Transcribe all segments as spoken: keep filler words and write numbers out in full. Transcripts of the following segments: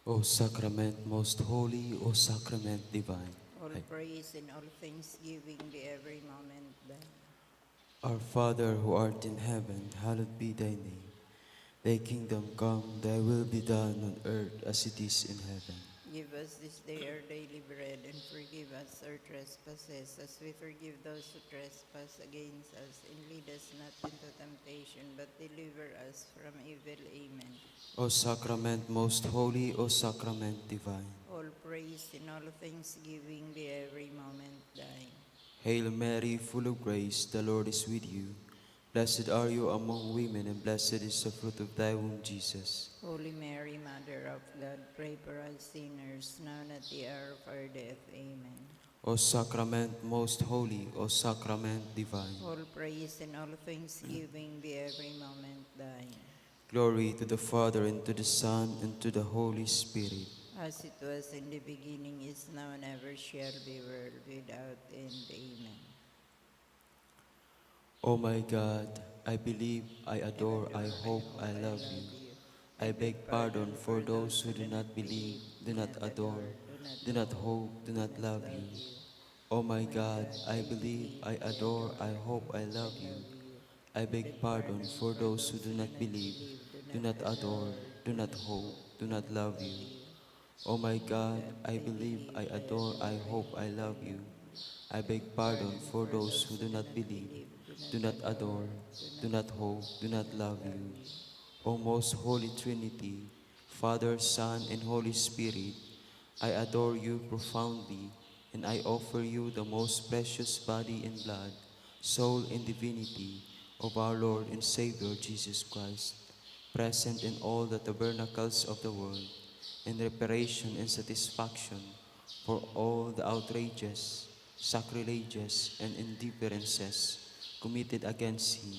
O Sacrament most holy, O Sacrament divine. All Ay. Praise and all thanksgiving be every moment thine. Our Father who art in heaven, hallowed be thy name. Thy kingdom come, thy will be done on earth as it is in heaven. Give us this day our daily bread, and forgive us our trespasses, as we forgive those who trespass against us. And lead us not into temptation, but deliver us from evil. Amen. O Sacrament most holy, O Sacrament divine. All praise and all thanksgiving be every moment thine. Hail Mary, full of grace, the Lord is with you. Blessed are you among women, and blessed is the fruit of thy womb, Jesus. Holy Mary, Mother of God, pray for us sinners, now and at the hour of our death. Amen. O Sacrament most holy, O Sacrament divine. All praise and all thanksgiving be every moment thine. Glory to the Father, and to the Son, and to the Holy Spirit. As it was in the beginning, is now, and ever shall be, world without end. Amen. Oh my God, I believe, I adore, I hope, I love you. I beg pardon for those who do not believe, do not adore, do not hope, do not love you. Oh my God, I believe, I adore, I hope, I love you. I beg pardon for those who do not believe, do not adore, do not hope, do not love you. Oh my God, I believe, I adore, I hope, I love you. I beg pardon for those who do not believe, do not adore, do not hope, do not love you. O most holy Trinity, Father, Son, and Holy Spirit, I adore you profoundly, and I offer you the most precious body and blood, soul and divinity of our Lord and Savior Jesus Christ, present in all the tabernacles of the world, in reparation and satisfaction for all the outrages, sacrileges, and indifferences committed against him,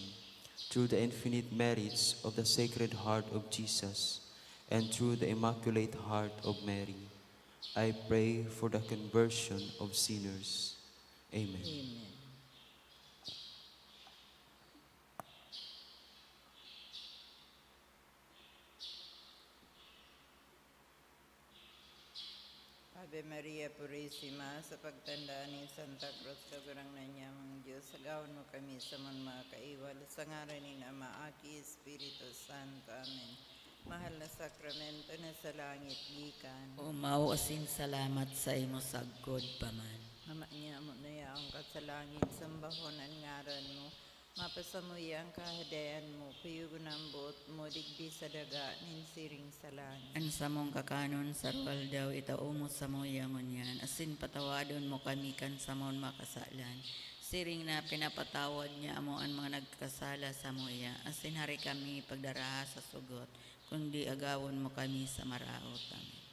through the infinite merits of the Sacred Heart of Jesus and through the Immaculate Heart of Mary. I pray for the conversion of sinners. Amen. Amen. Ave Maria Purisima, sa pagtanda nin Santa Cruz, Kagurangnan nyamong Diyos, agawon mo kami sa mga kaiwal, sa ngaran nin Ama, Aki, Espiritu Santo. Amen. Mahal na sakramento na sa langit gikan. Omaw asin salamat saimo sagkod pa man. Ama nyamo na yaon ka sa langit, sambahon an ngaran mo. Mapasamuya an Kahadean mo, kuyogon an boot mo digdi sa daga nin siring sa langit. An samong kakanon sa aroaldaw itao mo samuya ngunyan, asin patawadon mo kami kan samong mga kasalan, siring na pinapatawad nyamo an mga nagkasala samuya, asin hari kami pagdaraha sa sugot, kundi agawon mo kami sa maraot. Amen.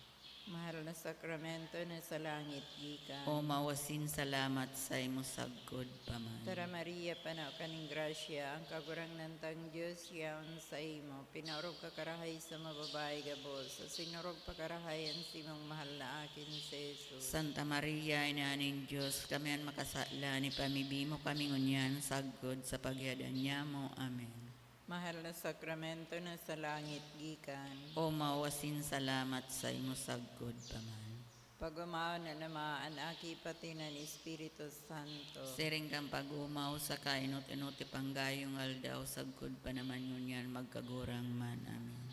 Mahal na sakramento na sa langit gikan. Omaw asin salamat saimo sagkod pa man. Tara, Maria, pano ka nin grasya, ang Kagurangnan tang Dios yaon saimo. Pinaorog ka karahay sa mga babayi gabos, asin orog pa karahay an simong mahal na aki na si Jesus. Santa Maria, Ina nin Dios, kami an makasalan, ipamibi mo kami ngunyan sagkod sa paghihadan nyamo. Amen. Mahal na sakramento na sa langit gikan. Omaw asin salamat saimo sagkod pa man. Pag-omaw na naman an Aki pati na an Espiritu Santo. Siring kan pag-omaw sa kainot-inot ti panggayong aldaw, sagkod pa naman ngunyan magkagurang man. Amen.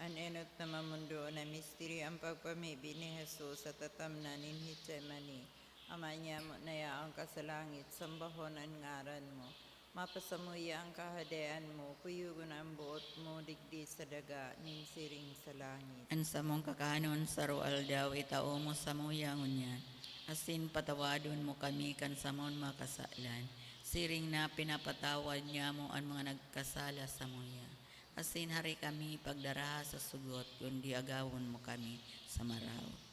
An enot na mamundoon na misteryo, an pagpamibi ni Jesus sa tatamnan nin Getsemani. Ama nyamo na yaon ka sa langit, sambahon an ngaran mo. Mapasamuya an Kahadean mo, kuyogon an boot mo digdi sa daga nin siring sa langit. An samong kakanon sa aroaldaw itao mo samuya ngunyan, asin patawadon mo kami kan samong mga kasalan, siring na pinapatawad nyamo an mga nagkasala samuya. Asin hari kami pagdaraha sa sugot, kundi agawon mo kami sa maraot.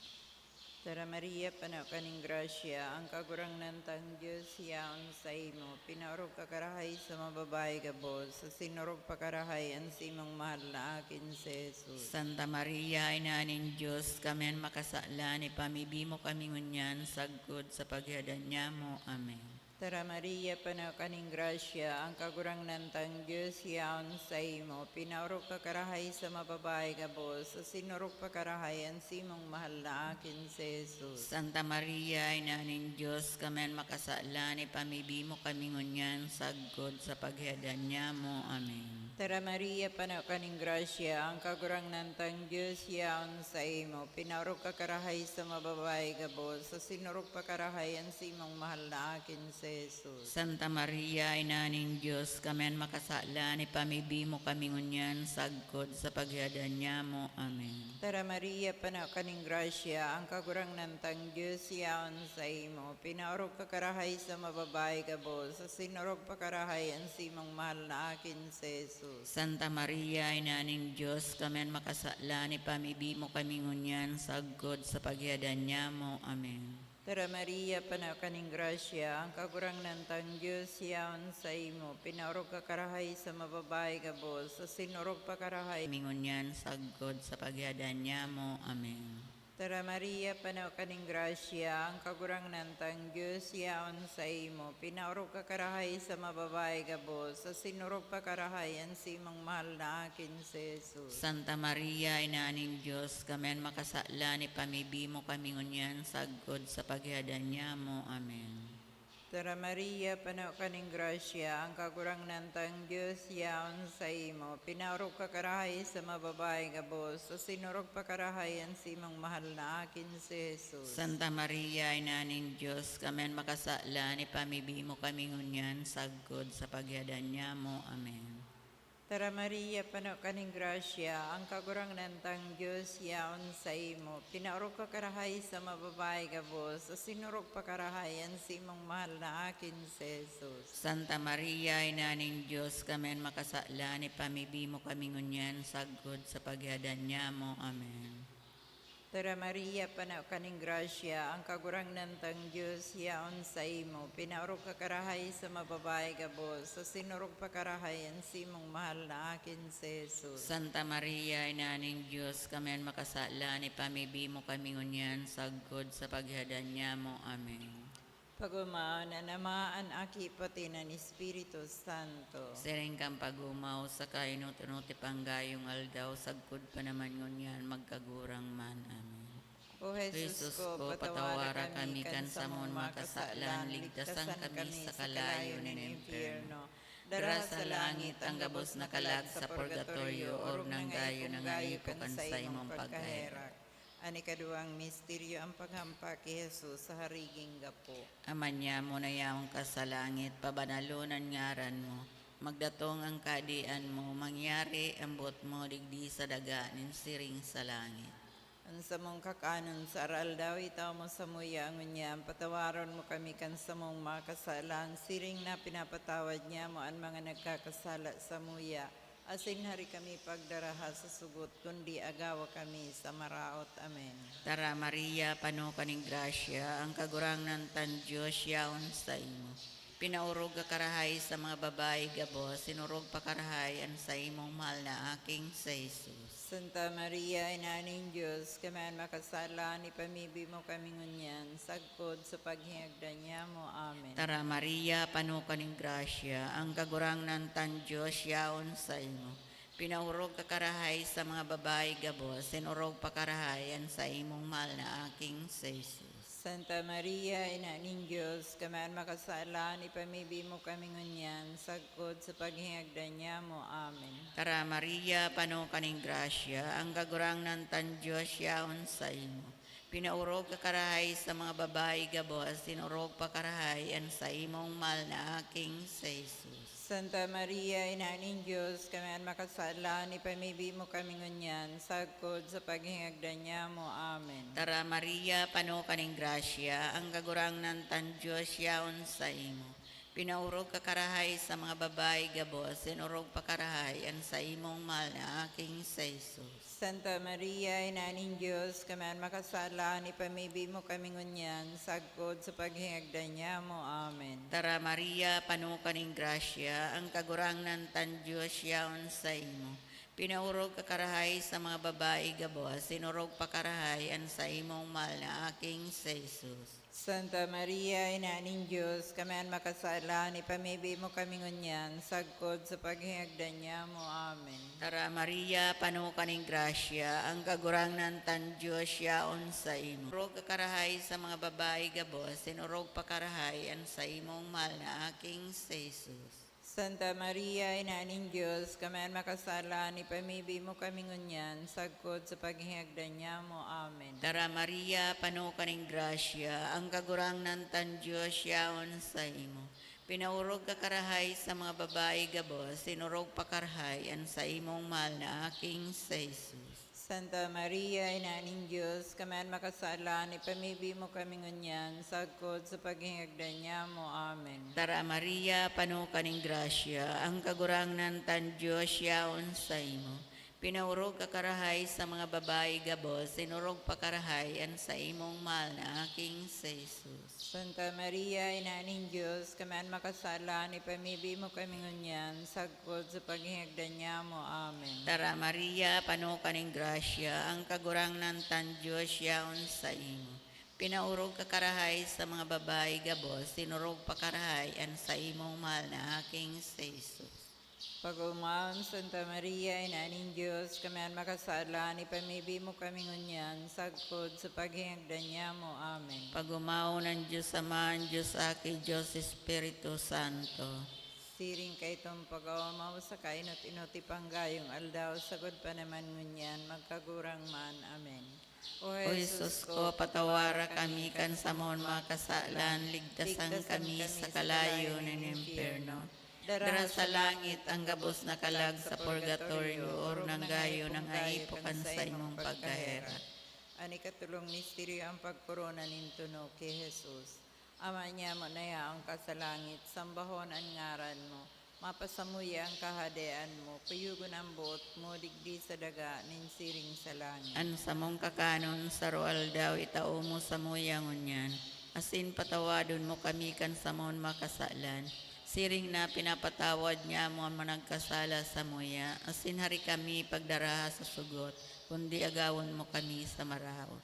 Tara, Maria, pano ka nin grasya, ang Kagurangnan tang Dios yaon saimo. Pinaorog ka karahay sa mga babayi gabos, asin orog pa karahay an simong mahal na aki na si Jesus. Santa Maria, Ina nin Dios, kami an makasalan, ipamibi mo kami ngunyan sagkod sa paghihadan nyamo. Amen. Tara Maria, pano ka nin grasya, ang Kagurangnan tang Dios yaon saimo. Pinaorog ka karahay sa mga babayi gabos, asin orog pa karahay an simong mahal na akin si Jesus. Santa Maria, Ina nin Dios, kami an makasalan, ipamibi mo kami ngunyan sagkod sa paghiadan nyamo. Amen. Tara Maria, pano ka nin grasya, ang Kagurangnan tang Dios yaon saimo. Pinaorog ka karahay sa mga babayi gabos, asin orog pa karahay an simong mahal na akin si Jesus. Santa Maria, Ina nin Dios, kami an makasalan, ipamibi mo kami ngunyan sagkod sa paghiadan nyamo. Amen. Tara Maria, pano ka nin grasya, ang Kagurangnan tang Dios yaon saimo. Pinaorog ka karahay sa mga babayi gabos, asin orog pa karahay an simong mahal na akin si Jesus. Santa Maria, Ina nin Dios, kami an makasalan, ipamibi mo kami ngunyan sagkod sa paghiadan nyamo. Amen. Tara Maria, pano ka nin grasya, ang Kagurangnan tang Dios yaon saimo. Pinaorog ka karahay sa mga babayi gabos, asin orog pa karahay. Kami ngunyan sagkod sa paghiadan nyamo. Amen. Tara Maria, pano ka nin grasya, ang Kagurangnan tang Dios yaon saimo. Pinaorog ka karahay sa mga babayi gabos, asin orog pa karahay an simong mahal na akin si Jesus. Santa Maria, Ina nin Dios, kami an makasalan, ipamibi mo kami ngunyan sagkod sa paghiadan nyamo. Amen. Tara Maria, pano ka nin grasya, ang Kagurangnan tang Dios yaon saimo. Pinaorog ka karahay sa mga babayi gabos, asin orog pa karahay an simong mahal na akin si Jesus. Santa Maria, Ina nin Dios, kami an makasalan, ipamibi mo kami ngunyan sagkod sa paghiadan nyamo. Amen. Tara Maria, pano ka nin grasya, ang Kagurangnan tang Dios yaon saimo. Pinaorog ka karahay sa mga babayi gabos, asin orog pa karahay an simong mahal na akin si Jesus. Santa Maria, Ina nin Dios, kami an makasalan, ipamibi mo kami ngunyan sagkod sa paghiadan nyamo. Amen. Tara Maria, pano ka nin grasya, ang Kagurangnan tang Dios yaon saimo. Pinaorog ka karahay sa mga babayi gabos, asin orog pa karahay an simong mahal na akin si Jesus. Santa Maria, Ina nin Dios, kami an makasalan, ipamibi mo kami ngunyan sagkod sa paghiadan nyamo. Amen. Pag-omaon an Ama, an Aki, pati an Espiritu Santo. Siring kan pag-omaw, saka inot-inot ipang gayong aldaw, sagkod pa naman ngunyan, magkagurang man. Amen. O Jesus ko, patawara kami kan samong mga kasalan, ligtasan kami sa kalayo nin impyerno. Dara sa langit an gabos na kalag sa purgatorio, orog nang gayo nangaipo kan saimong pagkaherak. An ikaduwang misteryo, an paghampak ki Jesus sa hariging gapo. Ama nyamo na yaon ka sa langit, pabanalon an ngaran mo. Magdatong an kahadean mo, mangyari an boot mo digdi sa daga nin siring sa langit. An samong kakanon sa aroaldaw, itao mo samuya ngunyan. Patawaron mo kami kan samong mga kasalan, siring na pinapatawad nyamo an mga nagkakasala samuya. Asin hari kami pagdaraha sa sugot, kundi agawa kami sa maraot. Amen. Tara, Maria, pano ka nin grasya, ang Kagurangnan tan Dios yaon saimo. Pinaorog ka karahay sa mga babayi gabos, asin orog pa karahay an saimong mahal na aking si Jesus. Santa Maria, Ina nin Dios, kami an makasalan, ipamibi mo kami ngunyan, sagkod sa paghingagdan nyamo. Amen. Tara, Maria, pano ka nin grasya, ang Kagurangnan tan Dios yaon saimo. Pinaorog ka karahay sa mga babayi gabos, asin orog pa karahay an saimong mahal na aking si Jesus. Santa Maria, Ina nin Dios, kami an makasalan, ipamibi mo kami ngunyan, sagkod sa paghingagdan nyamo. Amen. Tara, Maria, pano ka nin grasya, ang Kagurangnan tan Dios yaon saimo. Pinaorog ka karahay sa mga babayi gabos, asin orog pa karahay an saimong mahal na aking si Jesus. Santa Maria, Ina nin Dios, kami an makasalan, ipamibi mo kami ngunyan, sagkod sa paghingagdan nyamo. Amen. Tara, Maria, pano ka nin grasya, ang Kagurangnan tan Dios yaon saimo. Pinaorog ka karahay sa mga babayi gabos, asin orog pa karahay an saimong mahal na aking si Jesus. Santa Maria, Ina nin Dios, kami an makasalan, ipamibi mo kami ngunyan, sagkod sa paghingagdan nyamo. Amen. Tara, Maria, pano ka nin grasya, ang Kagurangnan tan Dios yaon saimo. Pinaorog ka karahay sa mga babayi gabos, asin orog pa karahay an saimong mahal na Aking si Jesus. Santa Maria, Ina nin Dios, kami an makasalan, ipamibi mo kami ngunyan, sagkod sa paghingagdan niamo. Amen. Tara, Maria, pano ka nin grasya, ang Kagurangnan tang Dios yaon saimo. Orog ka karahay sa mga babayi gabos, asin orog pa karahay an saimong mahal na Aking si Jesus. Santa Maria, Ina nin Dios, kami an makasalan, ipamibi mo kami ngunyan, sagkod sa paghingagdan niamo. Amen. Tara, Maria, pano ka nin grasya, ang Kagurangnan tang Dios yaon saimo. Pinaorog ka karahay sa mga babayi gabos, asin orog pa karahay an saimong mahal na Aking si Jesus. Santa Maria, Ina nin Dios, kami an makasalan, ipamibi mo kami ngunyan, sagkod sa paghingagdan niamo. Amen. Tara, Maria, pano ka nin grasya, ang Kagurangnan tang Dios yaon saimo. Pinaorog ka karahay sa mga babayi gabos, asin orog pa karahay an saimong mahal na Aking si Jesus. Santa Maria, Ina nin Dios, kami an makasalan, ipamibi mo kami ngunyan, sagkod sa paghingagdan niamo. Amen. Tara, Maria, pano ka nin grasya, ang Kagurangnan tang Dios yaon saimo. Pinaorog ka karahay sa mga babayi gabos, asin orog pa karahay an saimong mahal na Aking si Jesus. Pag-omawon, Santa Maria, Ina nin Dios, kami an makasalan, ipamibi mo kami ngunyan, sagkod sa paghingagdan niamo. Amen. Pag-omawon an Dios Ama, an Dios Aki, Dios Espiritu Santo. Siring kaitong pag-oomaw sa kainot-inot ipanggayong aldaw, sagkod pa naman ngunyan, magkagurang man. Amen. O Jesus ko, patawara kami kan samon mga kasalan, ligtasan kami sa kalayo nin impyerno. Dara sa langit ang gabos na kalag sa purgatorio, orog na gayo nang aipo kan saimong pagkaherak. An ikatolong misteryo, ang pagkorona nin tunok ki Jesus. Ama niamo na yaon ka sa langit, sambahon an ngaran mo. Mapasamuya an kahadean mo, kuyogon an boot mo digdi sa daga nin siring sa langit. An samong kakanon sa aroaldaw itao mo samuya ngunyan, asin patawadon mo kami kan samon makasalan, siring na pinapatawad nyamo an mga nagkasala samuya, asin hari kami pagdaraha sa sugot, kundi agawon mo kami sa maraot.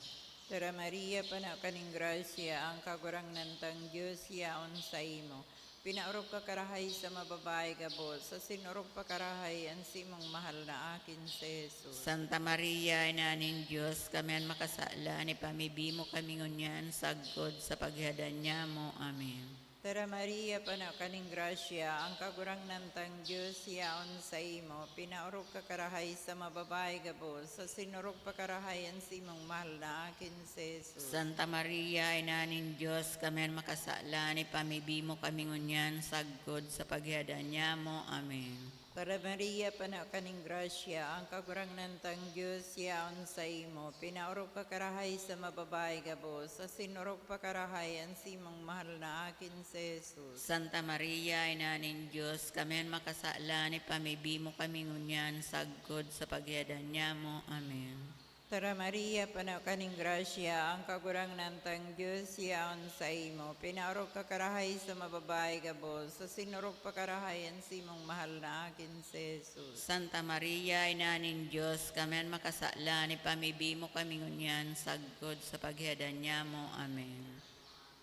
Tara, Maria, pano ka nin grasya, ang Kagurangnan tang Dios yaon saimo. Pinaorog ka karahay sa mga babayi gabos, asin orog pa karahay an simong mahal na akin si Jesus. Santa Maria, Ina nin Dios, kami an makasalan, ipamibi mo kami ngunyan sagkod sa paghihadan nyamo. Amen. Tara, Maria, pano ka nin grasya, ang Kagurangnan tang Dios yaon saimo. Pinaorog ka karahay sa mga babayi gabos, asin orog pa karahay an simong mahal na akin si Jesus. Santa Maria, Ina nin Dios, kami an makasalan, ipamibi mo kami ngunyan sagkod sa paghihadan nyamo. Amen. Tara, Maria, pano ka nin grasya, ang Kagurangnan tang Dios yaon saimo. Pinaorog ka karahay sa mga babayi gabos, asin orog pa karahay an simong mahal na akin si Jesus. Santa Maria, Ina nin Dios, kami an makasalan, ipamibi mo kami ngunyan sagkod sa paghihadan nyamo. Amen. Tara, Maria, pano ka nin grasya, ang Kagurangnan tang Dios yaon saimo. Pinaorog ka karahay sa mga babayi gabos, asin orog pa karahay an simong mahal na akin si Jesus. Santa Maria, Ina nin Dios, kami an makasalan, ipamibi mo kami ngunyan sagkod sa paghihadan nyamo. Amen.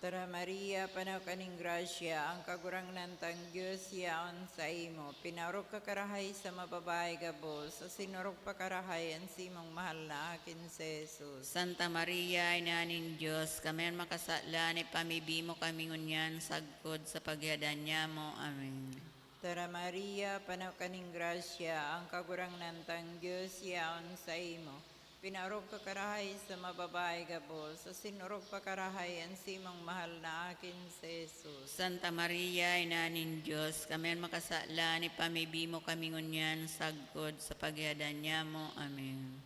Tara, Maria, pano ka nin grasya, ang Kagurangnan tang Dios yaon saimo. Pinaorog ka karahay sa mga babayi gabos, asin orog pa karahay an simong mahal na akin si Jesus. Santa Maria, Ina nin Dios, kami an makasalan, ipamibi mo kami ngunyan sagkod sa paghihadan nyamo. Amen. Tara, Maria, pano ka nin grasya, ang Kagurangnan tang Dios yaon saimo. Pinaorog ka karahay sa mga babayi gabos, asin orog pa karahay an simong mahal na akin si Jesus. Santa Maria, Ina nin Dios, kami an makasalan, ipamibi mo kami ngunyan sagkod sa paghihadan nyamo. Amen.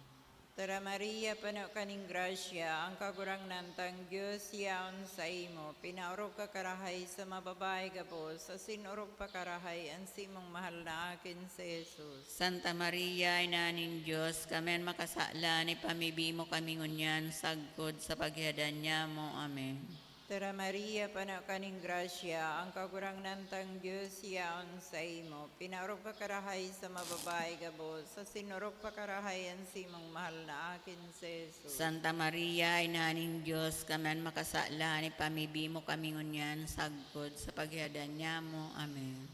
Tara, Maria, pano ka nin grasya, ang Kagurangnan tang Dios yaon saimo. Pinaorog ka karahay sa mga babayi gabos, asin orog pa karahay an simong mahal na akin si Jesus. Santa Maria, Ina nin Dios, kami an makasalan, ipamibi mo kami ngunyan sagkod sa paghihadan nyamo. Amen. Tara Maria, pano ka nin grasya, ang Kagurangnan tang Dios yaon saimo. Pinaorog ka karahay sa mga babayi gabos, asin orog pa karahay an simong mahal na akin si Jesus. Santa Maria, Ina nin Dios, kami an makasalan, ipamibi mo kami ngunyan sagkod sa paghihadan nyamo. Amen.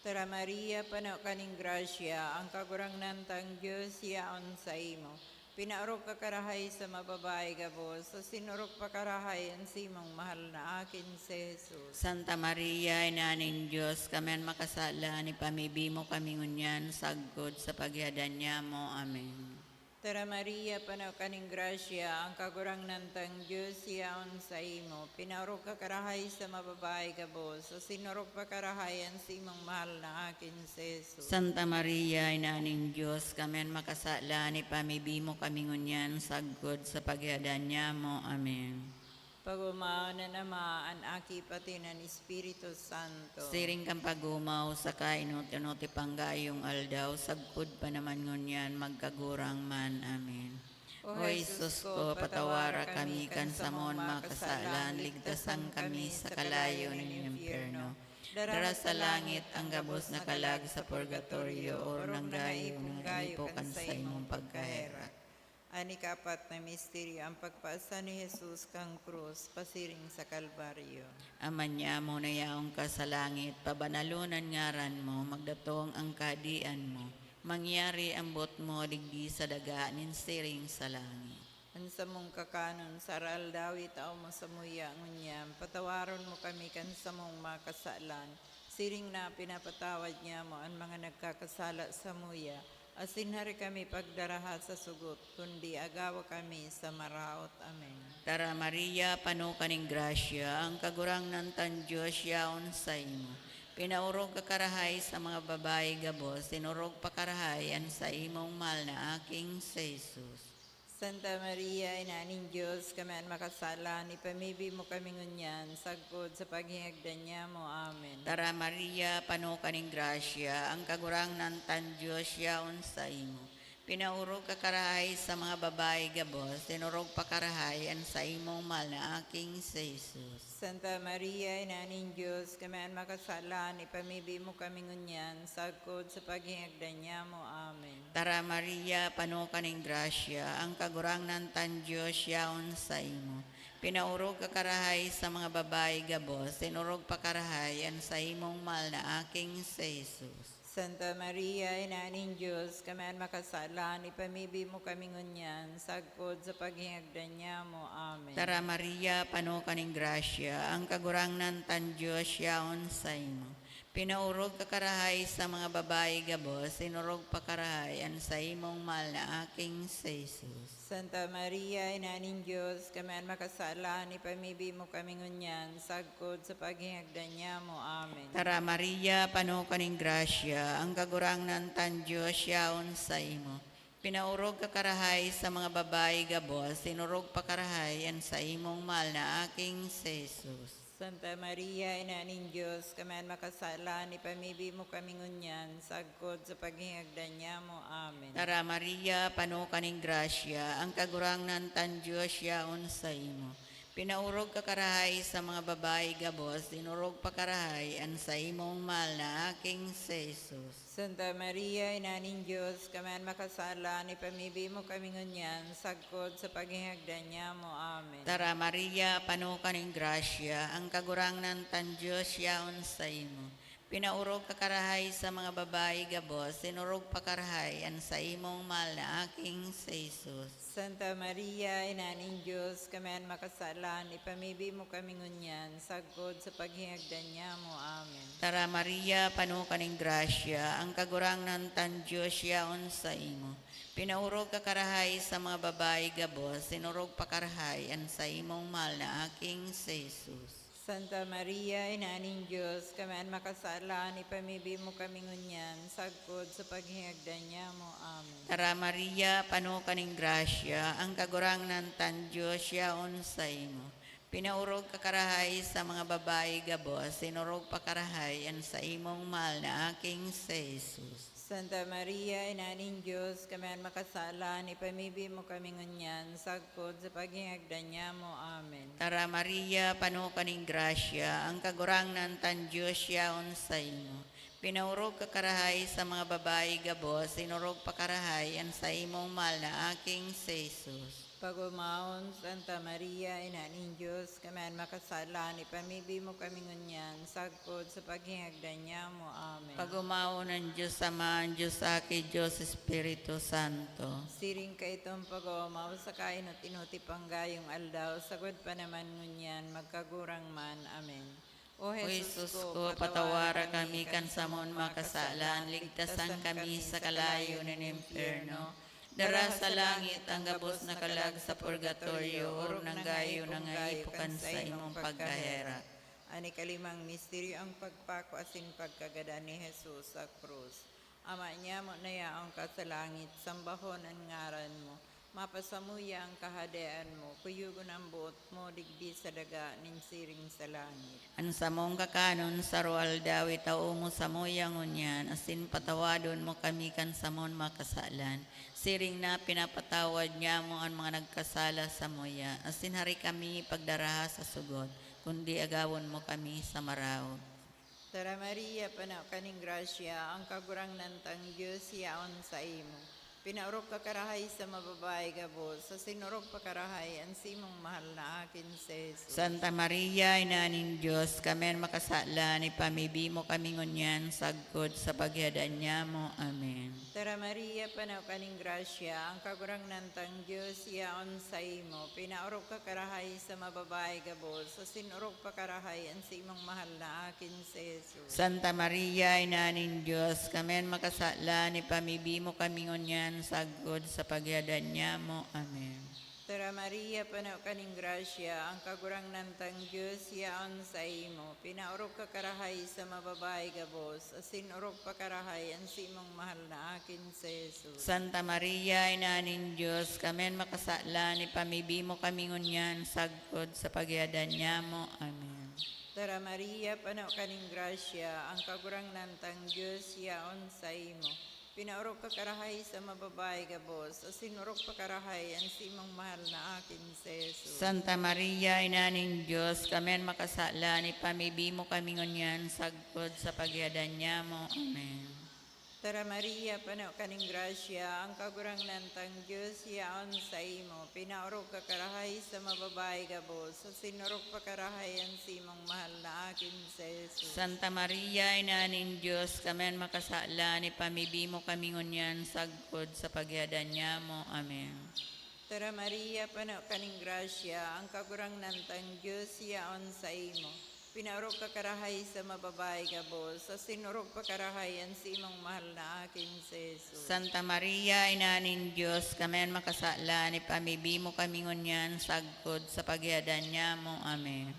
Tara Maria, pano ka nin grasya, ang Kagurangnan tang Dios yaon saimo. Pinaorog ka karahay sa mga babayi gabos, asin orog pa karahay an simong mahal na akin si Jesus. Santa Maria, Ina nin Dios, kami an makasalan, ipamibi mo kami ngunyan sagkod sa paghihadan nyamo. Amen. Tara Maria, pano ka nin grasya, ang Kagurangnan tang Dios yaon saimo. Pinaorog ka karahay sa mga babayi gabos, asin orog pa karahay an simong mahal na akin si Jesus. Santa Maria, Ina nin Dios, kami an makasalan, ipamibi mo kami ngunyan sagkod sa paghihadan nyamo. Amen. Pag-omaon an Ama, an Aki, pati an Espiritu Santo. Siring kan pag-omaw, saka inot-inot ipanggayo an aldaw, sagkod pa naman ngunyan, magkagurang man. Amen. O Jesus ko, patawara kami kan samong mga kasalan, ligtasan kami sa kalayo nin impyerno. Dara sa langit ang gabos na kalag sa purgatorio, orog na gayo nin alipo kan saimong pagkaherak. An ikapat na misteryo, ang pagpaasan ni Jesus kan krus pasiring sa Kalbaryo. Ama nyamo na yaon ka sa langit, pabanalon an ngaran mo, magdatong an kahadean mo. Mangyari an boot mo digdi sa daga nin siring sa langit. An samong kakanon sa araaldaw itao mo samuya ngunyan, patawaron mo kami kan samong mga kasalan, siring na pinapatawad nyamo an mga nagkakasala samuya, asin hari kami pagdaraha sa sugot, kundi agawa kami sa maraot. Amen. Tara Maria, pano ka nin grasya, ang Kagurangnan tan Dios yaon saimo. Pinaorog ka karahay sa mga babayi gabos, asin orog pa karahay an saimong mahal na aking si Jesus. Santa Maria, Ina nin Dios, kami an makasalan, ipamibi mo kami ngunyan, sagkod sa paghingagdan nyamo. Amen. Tara Maria, pano ka nin grasya, ang Kagurangnan tan Dios yaon saimo. Pinaorog ka karahay sa mga babayi gabos, asin orog pa karahay an saimong mahal na aking si Jesus. Santa Maria, Ina nin Dios, kami an makasalan, ipamibi mo kami ngunyan, sagkod sa paghingagdan nyamo. Amen. Tara Maria, pano ka nin grasya, ang Kagurangnan tan Dios yaon saimo. Pinaorog ka karahay sa mga babayi gabos, asin orog pa karahay an saimong mahal na aking si Jesus. Santa Maria, Ina nin Dios, kami an makasalan, ipamibi mo kami ngunyan, sagkod sa paghingagdan nyamo. Amen. Tara Maria, pano ka nin grasya, ang Kagurangnan tan Dios yaon saimo. Pinaorog ka karahay sa mga babayi gabos, asin orog pa karahay an saimong mahal na aking si Jesus. Santa Maria, Ina nin Dios, kami an makasalan, ipamibi mo kami ngunyan, sagkod sa paghingagdan nyamo. Amen. Tara Maria, pano ka nin grasya, ang Kagurangnan tan Dios yaon saimo. Pinaorog ka karahay sa mga babayi gabos, asin orog pa karahay an saimong mahal na aking si Jesus. Santa Maria, Ina nin Dios, kami an makasalan, ipamibi mo kami ngunyan, sagkod sa paghingagdan nyamo. Amen. Tara Maria, pano ka nin grasya, ang Kagurangnan tan Dios yaon saimo. Pinaorog ka karahay sa mga babayi gabos, asin orog pa karahay an saimong mahal na aking si Jesus. Santa Maria, Ina nin Dios, kami an makasalan, ipamibi mo kami ngunyan, sagkod sa paghingagdan nyamo. Amen. Tara Maria, pano ka nin grasya, ang Kagurangnan tan Dios yaon saimo. Pinaorog ka karahay sa mga babayi gabos, asin orog pa karahay an saimong mahal na aking si Jesus. Santa Maria, Ina nin Dios, kami an makasalan, ipamibi mo kami ngunyan, sagkod sa paghingagdan nyamo. Amen. Tara Maria, pano ka nin grasya, ang Kagurangnan tan Dios yaon saimo. Pinaorog ka karahay sa mga babayi gabos, asin orog pa karahay an saimong mahal na aking si Jesus. Santa Maria, Ina nin Dios, kami an makasalan, ipamibi mo kami ngunyan, sagkod sa paghingagdan nyamo. Amen. Tara Maria, pano ka nin grasya, ang Kagurangnan tan Dios yaon saimo. Pinaorog ka karahay sa mga babayi gabos, asin orog pa karahay an saimong mahal na aking si Jesus. Santa Maria, Ina nin Dios, kami an makasalan, ipamibi mo kami ngunyan, sagkod sa paghingagdan niamo. Amen. Tara Maria, pano ka ning grasya, ang Kagurangnan tan Dios yaon saimo. Pinaorog ka karahay sa mga babayi gabos, sinorog pa karahay an saimong mahal na aking si Jesus. Pagumawon, Santa Maria, Ina nin Dios, kami an makasalan, ipamibi mo kami ngunyan, sagkod sa paghingagdan niamo. Amen. Pagumawon an Dios Ama, an Dios Aki, Dios Espiritu Santo. Siring kaitong pag-oomaw sa kainot-inoti panggayong aldaw, sagod pa naman ngunyan, magkagurang man. Amen. O O Jesus ko, patawara kami kan samon makasalan, ligtasan kami sa kalayo nin impyerno. Dara sa langit ang gabos na kalag sa purgatorio, orog nang gayo na nga ipo kan saimong pagkaherak. An ikalimang misteryo, ang pagpako asin pagkagadan ni Jesus sa krus. Ama niamo na yaon ka sa langit, sambahon an ngaran mo. Mapasamuya an kahadean mo, kuyogon an boot mo digdi sa daga nin siring sa langit. An samong kakanon sa aroaldaw itao mo samuya ngunyan, asin patawadon mo kami kan samon makasalan, siring na pinapatawad niamo an mga nagkasala samuya, asin hari kami pagdaraha sa sugot, kundi agawon mo kami sa maraot. Tara Maria, pano ka nin grasya, ang Kagurangnan tang Dios yaon saimo. Pinaorog ka karahay sa mababae gabos, asin orog pa karahay an simong mahal na akin si Jesus. Santa Maria, Ina nin Dios, kami an makasalan, ipamibi mo kami ngunyan sagkod sa paghihadan niamo. Amen. Tara Maria, pano ka nin grasya, ang Kagurangnan tang Dios yaon saimo. Pinaorog ka karahay sa mababae gabos, asin orog pa karahay an simong mahal na akin si Jesus. Santa Maria, Ina nin Dios, kami an makasalan, ipamibi mo kami ngunyan sagkod sa paghihadan niamo. Amen. Tara Maria, pano ka nin grasya, ang Kagurangnan tang Dios yaon saimo. Pinaorog ka karahay sa mababae gabos, asin orog pa karahay an simong mahal na akin si Jesus. Santa Maria, Ina nin Dios, kami an makasalan, ipamibi mo kami ngunyan sagkod sa paghihadan niamo. Amen. Tara Maria, pano ka nin grasya, ang Kagurangnan tang Dios yaon saimo. Pinaorog ka karahay sa mababae gabos, asin orog pa karahay an simong mahal na akin si Jesus. Santa Maria, Ina nin Dios, kami an makasalan, ipamibi mo kami ngunyan sagkod sa paghihadan niamo. Amen. Tara Maria, pano ka nin grasya, ang Kagurangnan tang Dios yaon saimo. Pinaorog ka karahay sa mababae gabos, asin orog pa karahay an simong mahal na akin si Jesus. Santa Maria, Ina nin Dios, kami an makasalan, ipamibi mo kami ngunyan sagkod sa paghihadan niamo. Amen. Tara Maria, pano ka nin grasya, ang Kagurangnan tang Dios yaon saimo. Pinaorog ka karahay sa mababae gabos, asin orog pa karahay an simong mahal na akin si Jesus. Santa Maria, Ina nin Dios, kami an makasalan, ipamibi mo kami ngunyan sagkod sa paghihadan niamo. Amen.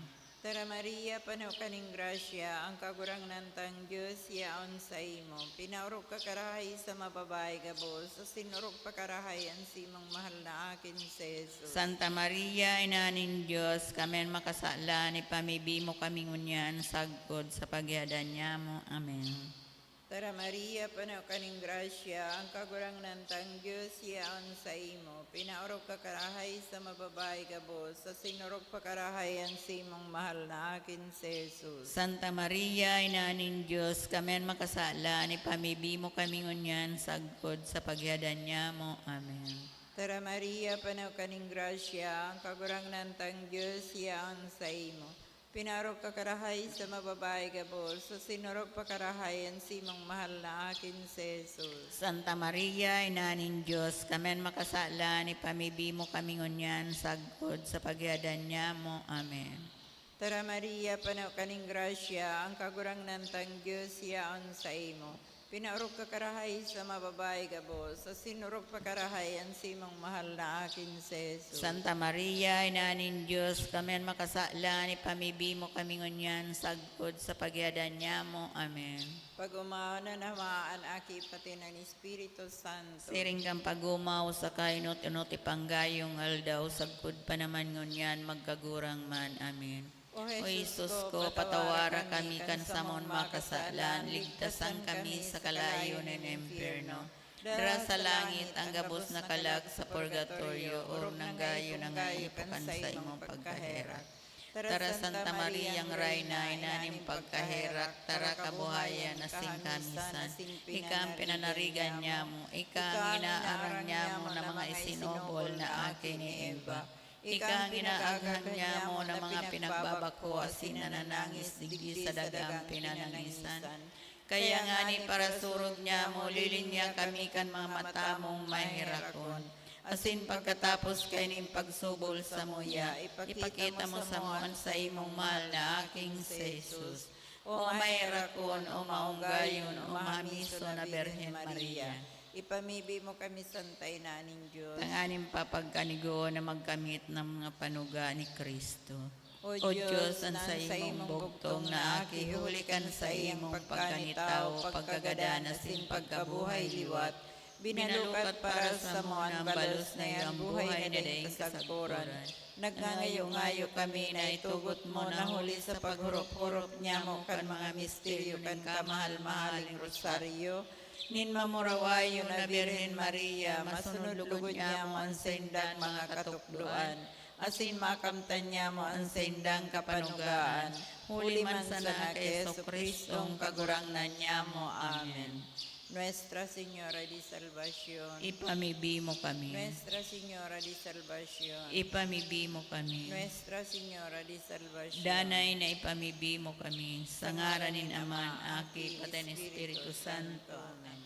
Tara Maria, pano ka nin grasya, ang Kagurangnan tang Dios yaon saimo. Pinaorog ka karahay sa mababae gabos, asin orog pa karahay an simong mahal na akin si Jesus. Santa Maria, Ina nin Dios, kami an makasalan, ipamibi mo kami ngunyan sagkod sa paghihadan niamo. Amen. Tara Maria, pano ka nin grasya, ang Kagurangnan tang Dios yaon saimo. Pinaorog ka karahay sa mababae gabos, asin orog pa karahay an simong mahal na akin si Jesus. Santa Maria, Ina nin Dios, kami an makasalan, ipamibi mo kami ngunyan sagkod sa paghihadan niamo. Amen. Tara Maria, pano ka nin grasya, ang Kagurangnan tang Dios yaon saimo. Pinaorog ka karahay sa mababae gabos, asin orog pa karahay an simong mahal na akin si Jesus. Santa Maria, Ina nin Dios, kami an makasalan, ipamibi mo kami ngunyan sagkod sa paghihadan niamo. Amen. Tara Maria, pano ka nin grasya, ang Kagurangnan tang Dios yaon saimo. Pinaorog ka karahay sa mababae gabos, asin orog pa karahay an simong mahal na akin si Jesus. Santa Maria, Ina nin Dios, kami an makasalan, ipamibi mo kami ngunyan sagkod sa paghihadan niamo. Amen. Pag-umaon na naman an Aki, pati an Espiritu Santo. Siring kan pag-umaw sa kainot-inot ipanggayong aldaw, sagkod pa naman ngunyan, magkagurang man. Amen. O Jesus ko, patawara kami kan samon makasalan, ligtasan kami sa kalayo nin impyerno. Dara sa langit ang gabos na kalag sa purgatorio, orog nang gayo na nga ipokan sa imong pagkaherak. Tara, Santa Mariang Rayna, ina nin pagkaherak, tara kabuhayan asin kamisan. Ika ang pinanarigan nyamo, ika ang inaaran nyamo na mga isinubol na aki ni Eva. Ika ang inaaghan nyamo na mga pinagbabako asin nananangis digdi sa dagang pinanangisan. Kaya ngani parasurog nyamo, lilinya kami kan mga mata mong maherakon, asin pagkatapos kaining pagsubol samuya, ipakita mo samo an saimong mahal na aking si Jesus. O maherakon, o maonggayon, o mahamiso na Birhen Maria. Ipamibi mo kami, Santa Ina nin Diyos. Tanganing papagkanigoon na magkamit ng mga panuga ni Kristo. O Diyos, an saimong bugtong na aki, huli kan saimong pagkanitawo, pagkagadan asin pagkabuhay liwat, binalukat para samo an balos na iyo, an buhay na daing kasagkoran. Nagngangayo-ngayo kami na itugot mo na huli sa paghurop-hurop nyamo kan mga misteryo kan kamahal-mahaling rosaryo nin mamurawayon na Birhen Maria, masunod lugod nyamo an saindang mga katukdoan, asin makamtan nyamo an saindang kapanugaan, huli man sana ki Jesu-Cristong Kagurangnan nyamo. Amen. Nuestra Señora de Salvacion. Ipamibi mo kami. Nuestra Señora de Salvacion. Ipamibi mo kami. Nuestra Señora de Salvacion. Danay na ipamibi mo kami. Sa ngaran nin Ama, Aki, pati nin Espiritu Santo. Amen.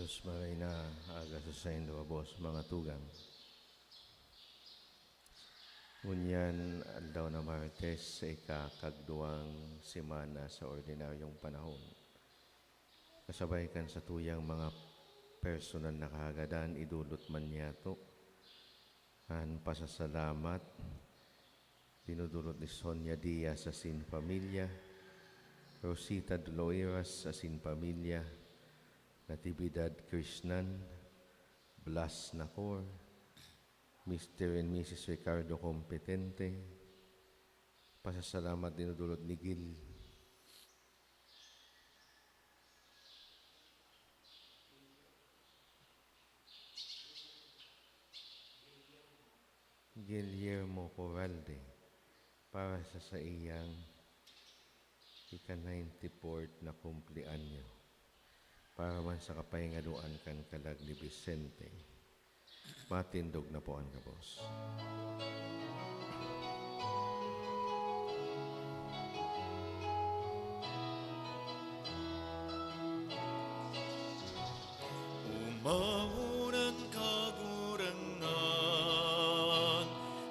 Maray na aga sa saindo gabos, mga tugang. Ngunyan, aldaw na Martes, sa ikakagduwang semana sa ordinaryong panahon. Kasabay kan satuyang mga personal na kahagadan, idulot man niyato an pasasalamat. Dinudulot ni Sonia Diaz asin pamilya, Rosita Doloiras asin pamilya, Natividad Krishnan, Blas Nakor, Mister and Missus Ricardo Competente. Pasasalamat dinudulot ni Gil Guillermo Coralde para sa saiyang ika-ninety-fourth na kumpleanyo, para man sa kapahingadoan kan kalag ni Vicente. Matindog na po an gabos. Umawon an Kagurangnan,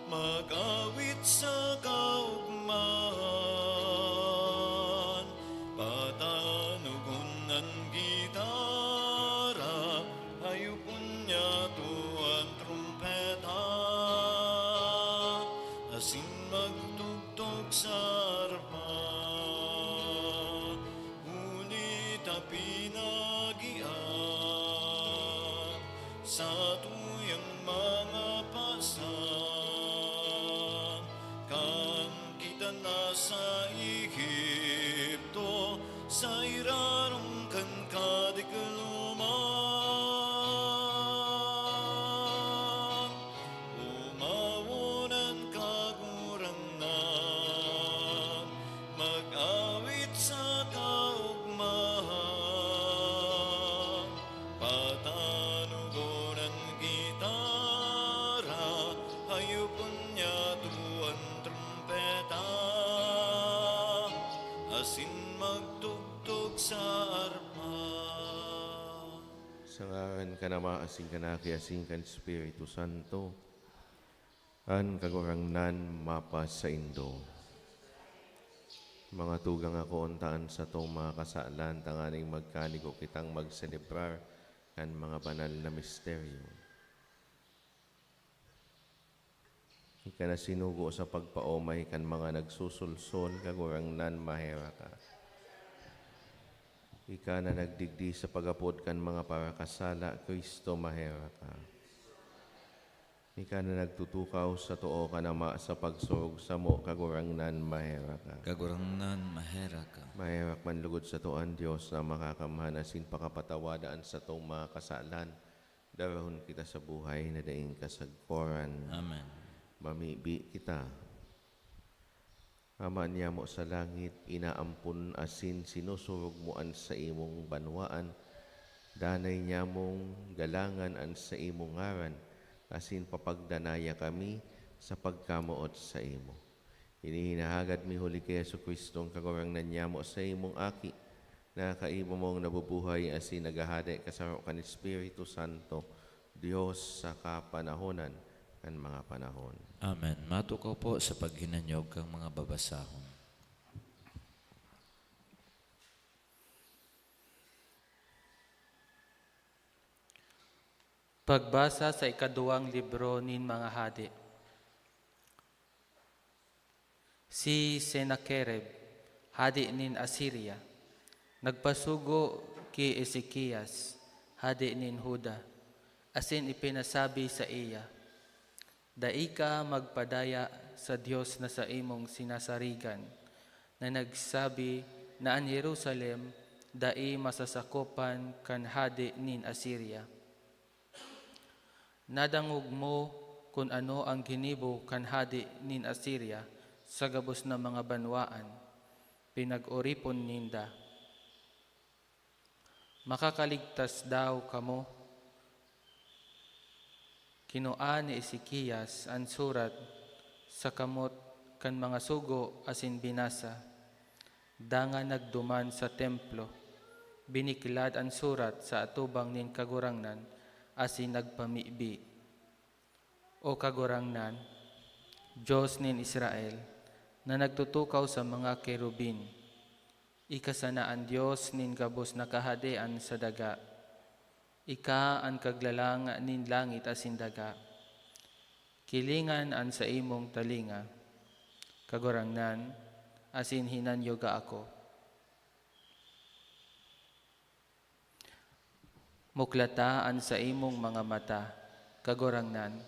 mag-awit sa kaogmahan, patanogon an gitara, hayopon niyato an trumpeta, asin magtugtog sa arpa. Huli ta pinagian satuyang mga pasan, kan kita nasa Egipto, sa irarom kan kadikloman. Umawon an Kagurangnan, mag-awit sa kaogmahan, patanogon an gitara, hayopon niyato an trumpeta, asin magtugtog sa arpa. Sa ngaran kan Ama, asin kan Aki, asin kan Espiritu Santo. An Kagurangnan mapasaindo. Mga tugang, akoon ta an satong mga kasalan tanganing magkanigo kitang magselebrar kan mga banal na misteryo. Ika na sinugo sa pagpaomay kan mga nagsusulsol, Kagurangnan, maherak ka. Ika na nagdigdi sa pag-apod kan mga parakasala, Cristo, maherak ka. Ika na nagtutukaw sa too kan Ama sa pagsurog samo, Kagurangnan, maherak ka. Kagurangnan, maherak ka. Maherak man lugod sato an Dios na Makakamhan asin pakapatawada an satong mga kasalan, darahon kita sa buhay na daing kasagkoran. Amen. Mamibi kita. Ama niyamo sa langit, inaampon asin sinusurog mo an saimong banwaan. Danay niyamong galangan an saimong ngaran, asin papagdanaya kami sa pagkamoot saimo. Ini hinahagad mi huli ki Jesu-Cristo, an Kagurangnan niyamo, saimong Aki, na kaiba mong nabubuhay asin naghahade kasaro kan Espiritu Santo, Dios sa kapanahonan kan mga panahon. Amen. Matukaw po sa paghinanyog kan mga babasahon. Pagbasa sa ikaduwang libro nin mga hade. Si Sennacherib, hade nin Asiria, nagpasugo ki Ezekias, hade nin Juda, asin ipinasabi saiya, "Dai ka magpadaya sa Dios na saimong sinasarigan, na nagsabi na an Jerusalem dai masasakopan kan hade nin Asiria." Nadangog mo kun ano an ginibo kan hade nin Asiria sa gabos na mga banwaan, pinag-oripon ninda. Makakaligtas daw kamo? Kinua ni Ezekias an surat sa kamot kan mga sugo asin binasa. Dangan nagduman sa templo. Biniklad an surat sa atubang nin Kagurangnan asin nagpamibi, "O Kagurangnan, Dios nin Israel, na nagtutukaw sa mga kerubin, ika sana an Dios nin gabos na kahadean sa daga. Ika an Kaglalang nin langit asin daga. Kilingan an saimong talinga, Kagurangnan, asin hinanyuga ako. Muklata an saimong mga mata, Kagurangnan,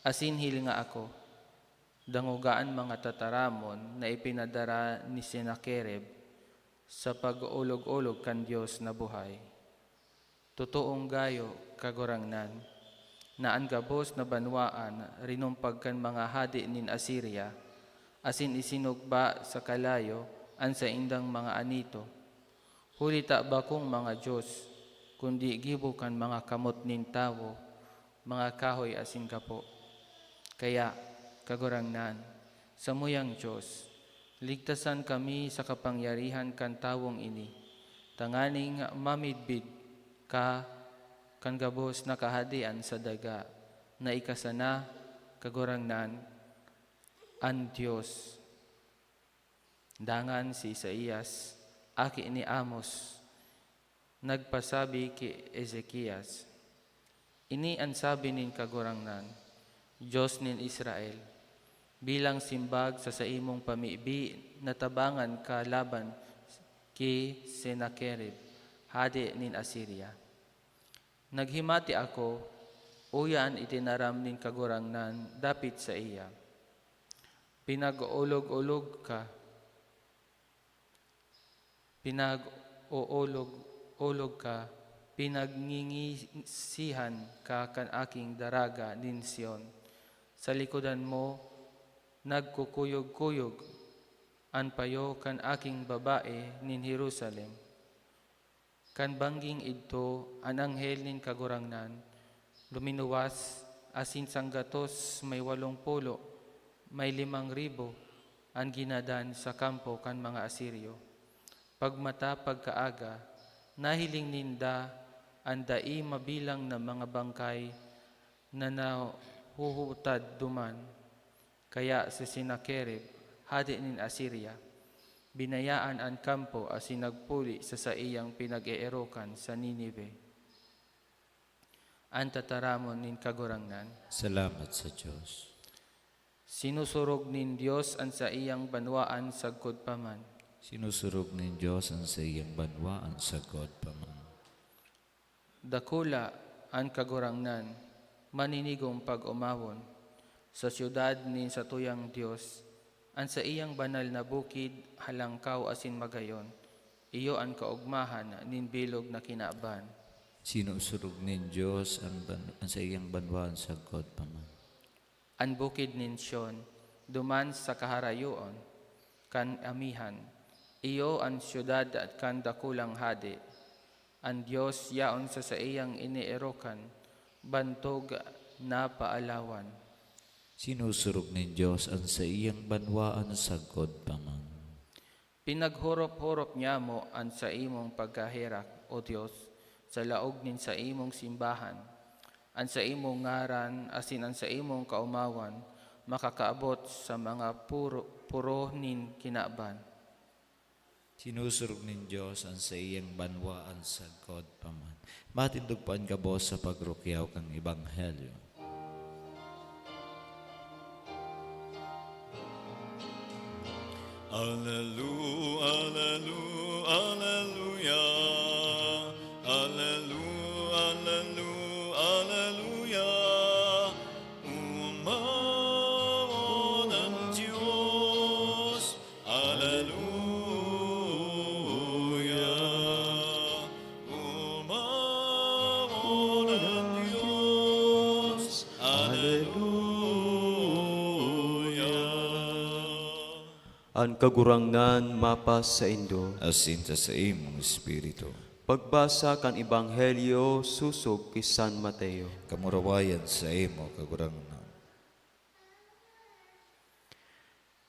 asin hilinga ako. Dangoga an mga tataramon na ipinadara ni Sennakerib sa pag-olog-olog kan Dios na buhay. Totoong gayo, Kagurangnan, na an gabos na banwaan rinumpag kan mga hade nin Asiria, asin isinugba sa kalayo an saindang mga anito. Huli ta bakong mga dios, kundi gibo kan mga kamot nin tawo, mga kahoy asin gapo. Kaya, Kagurangnan, samuyang Dios, ligtasan kami sa kapangyarihan kan tawong ini, tanganing mamidbid ka kan gabos na kahadean sa daga, na ika sana, Kagurangnan, an Dios." Dangan si Isaias, aki ni Amos, nagpasabi ki Ezekias, "Ini an sabi nin Kagurangnan, Dios nin Israel, bilang simbag sa saimong pamibi na tabangan ka laban ki Sennakerib, hade nin Asiria. Naghimati ako, uya an itinaram nin Kagurangnan dapit saiya. Pinag-olog-olog ka, pinag-oolog-olog ka, pinagngingisihan ka kan aking daraga nin Sion. Sa likodan mo, nagkukuyog-kuyog an payo kan aking babae nin Jerusalem." Kan bangging idto, an anghel nin Kagurangnan luminuwas, asin sanggatos may walong pulo, may limang ribo an ginadan sa kampo kan mga Asirio. Pagmata pagkaaga, nahiling ninda an dai mabilang na mga bangkay na nahuhutad duman. Kaya si Sennakerib, hade nin Asiria, binayaan an kampo asin nagpuli sa saiyang pinag-eerokan sa Ninive. An tataramon nin Kagurangnan. Salamat sa Dios. Sinusurog nin Dios an saiyang banwaan sagkod pa man. Sinusurog nin Dios an saiyang banwaan sagkod pa man. Dakula an Kagurangnan, maninigong pag-omawon, sa syudad nin satuyang Dios, an saiyang banal na bukid, halangkaw asin magayon, iyo an kaogmahan nin bilog na kinaban. Sinusurog nin Dios an ban-, an saiyang banwaan sagkod pa man. An bukid nin Sion, duman sa kaharayoon kan amihan, iyo an syudad kan dakulang hade. An Dios yaon sa saiyang ineerokan, bantog na paalawan. Sinusurog nin Dios an saiyang banwaan sagkod pa man. Pinaghorop-horop nyamo an saimong pagkaherak, O Dios, sa laog nin saimong simbahan. An saimong ngaran asin an saimong kaomawan makakaabot sa mga puro, puro nin kinaban. Sinusurog nin Dios an saiyang banwaan sagkod pa man. Matindog pa an gabos sa pagrukyaw kan Ebanghelyo. Alelu-, alelu-, aleluya. Alelu-, alelu-, aleluya. Umawon an Dios. Aleluya. Umawon an Dios. Aleluya. An Kagurangnan mapasaindo. Asin ta sa imong espiritu. Pagbasa kan Ebanghelyo sosog ki San Mateo. Kamurawayan sa imo, Kagurangnan.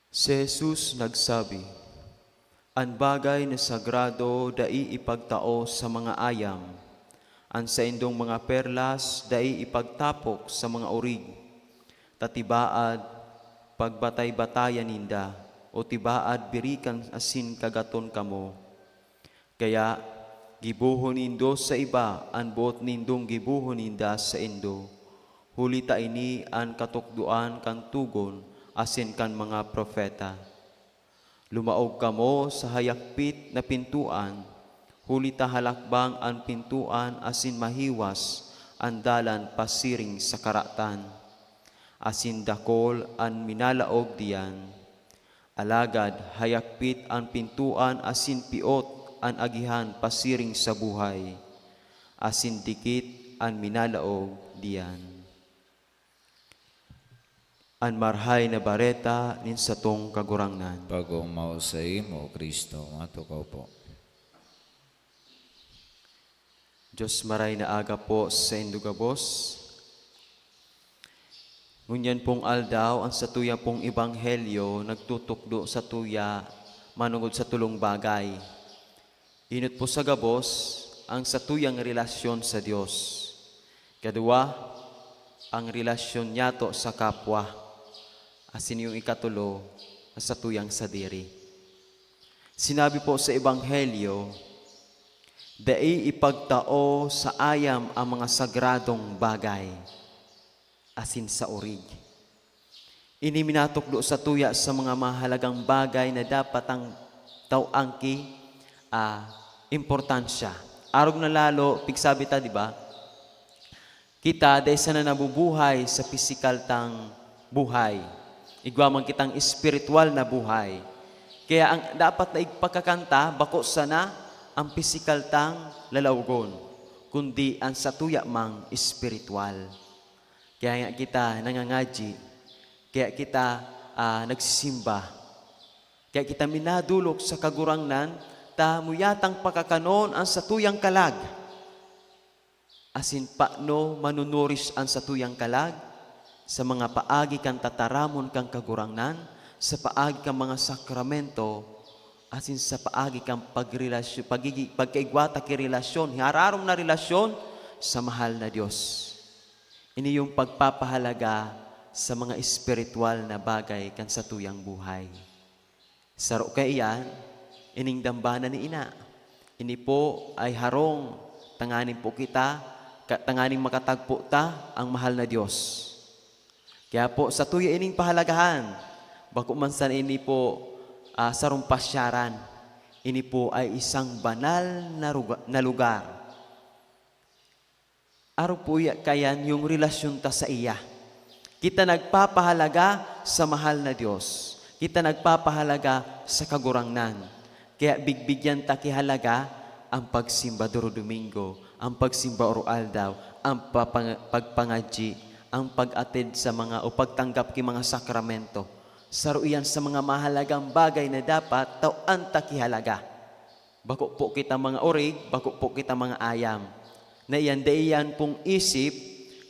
Si Jesus nagsabi, An bagay na sagrado dai ipagtao sa mga ayam, an saindong mga perlas dai ipagtapok sa mga orig, ta tibaad pagbatay-batayan ninda, o tibaad birikan asin kagaton kamo. Kaya, gibohon nindo sa iba an boot nindong gibohon ninda saindo, huli ta ini an katukdoan kan togon asin kan mga propeta. Lumaog kamo sa hayakpit na pintoan, huli ta halakbang an pintoan asin mahiwas an dalan pasiring sa karatan, asin dakul an minalaog diyan. Alagad hayakpit an pintoan asin piot an agihan pasiring sa buhay, asin dikit an minalaog diyan. An Marahay na Bareta nin satong Kagurangnan. Pag-omaw saimo, Cristo. Matukaw po. Diyos, maray na aga po saindo gabos. Ngunyan pong aldaw, ang satuya pong ebanghelyo nagtutukdo satuya manongod sa tolong bagay. Enot po sa gabos, ang satuyang relasyon sa Dios. Kadua, ang relasyon niyato sa kapwa. Asin yung ikatulo, ang satuyang sadiri. Sinabi po sa ebanghelyo, "Dai ipagtao sa ayam ang mga sagradong bagay, asin sa orig." Ini minatukdo satuya sa mga mahalagang bagay na dapat ang tawang ki, ah, importansya. Arog na lalo, pigsabi ta, di ba? Kita, dai sana nabubuhay sa pisikal tang buhay. Igwa man kitang espiritual na buhay. Kaya ang dapat na igpakakanta, bako sana ang pisikal tang lalawogon, kundi ang satuya mang espiritual. Kaya nga kita nangangadyi, kaya kita, ah, nagsisimba, kaya kita minadolok sa Kagurangnan, ta muyatang pakakanon ang satuyang kalag. Asin pano manunoris an satuyang kalag? Sa mga paagi kan tataramon kan Kagurangnan, sa paagi kan mga sakramento, asin sa paagi kan pagrelasyon, pagigi-, pagkaigwa ta ki relasyon, hararom na relasyon sa mahal na Dios. Ini yung pagpapahalaga sa mga espiritual na bagay kan satuyang buhay. Saro kaiyan, ining dambana ni ina. Ini po ay harong tanganing po kita, ka-, tanganing makatagpo ta ang mahal na Dios. Kaya po, satuya ining pahalagahan. Bako man sana ini po, ah, sarong pasyaran. Ini po ay isang banal na ruga-, na lugar. Arog po iya, kayan yung relasyon ta sa iya. Kita nagpapahalaga sa mahal na Dios. Kita nagpapahalaga sa Kagurangnan. Kaya bigbigyan ta ki halaga ang pagsimba duro Domingo, ang pagsimba oro aldaw, ang papang-, pagpangadyi, ang pag-atid sa mga o pagtanggap ki mga sakramento. Saro iyan sa mga mahalagang bagay na dapat tawan ta ki halaga. Bako po kita mga orig, bako po kita mga ayam. Na iyan, dai iyan pong isip,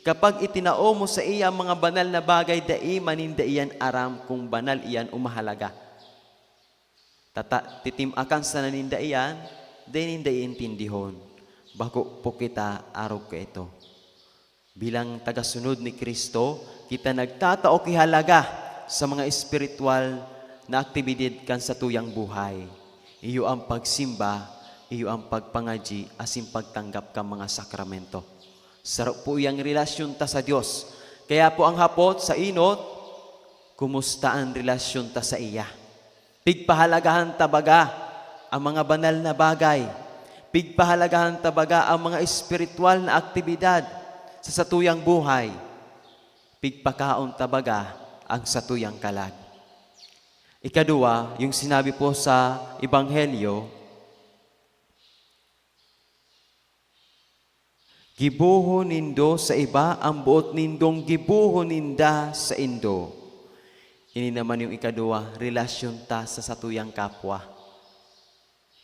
kapag itinao mo sa iya ang mga banal na bagay, dai man ninda iyan aram kung banal iyan o mahalaga. Tata-, titimakan sana ninda iyan, dai ninda iintindihon. Bako po kita arog kaito. Bilang tagasunod ni Cristo, kita nagtatao ki halaga sa mga espiritual na aktibidad kan satuyang buhay. Iyo ang pagsimba, iyo ang pagpangadyi, asin pagtanggap kan mga sakramento. Saro po iyang relasyon ta sa Dios. Kaya po ang hapot sa enot, kumusta an relasyon ta sa iya? Pigpahalagahan ta baga ang mga banal na bagay? Pigpahalagahan ta baga ang mga espiritual na aktibidad sa satuyang buhay? Pigpakaon ta baga ang satuyang kalag? Ikaduwa, yung sinabi po sa Ebanghelyo, "Gibohon nindo sa iba ang boot nindong gibohon ninda saindo." Ini naman yung ikaduwa, relasyon ta sa satuyang kapwa.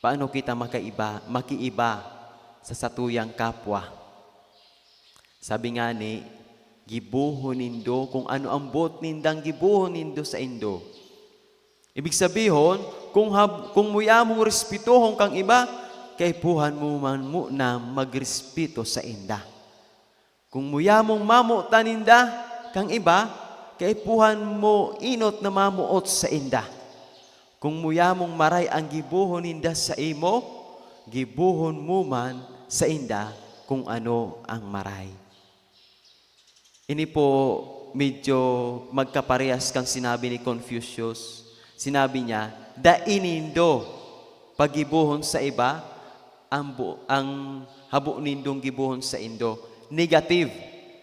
Paano kita makaiba, makiiba sa satuyang kapwa? Sabi ngani, "Gibohon nindo kung ano ang boot nindang gibohon nindo saindo." Ibig sabihon, kung hab-, kung muya mong respetohon kang iba, kaipuhan mo man muna magrespeto sainda. Kung muya mong mamotan ninda kang iba, kaipuhan mo enot na mamoot sainda. Kung muya mong maray an gibohon ninda saimo, gibohon mo man sainda kun ano ang maray. Ini po medyo magkaparehas kan sinabi ni Confucius. Sinabi niya, "Dai nindo paggibohon sa iba ang bu-, ang habo nindong gibohon saindo." Negative.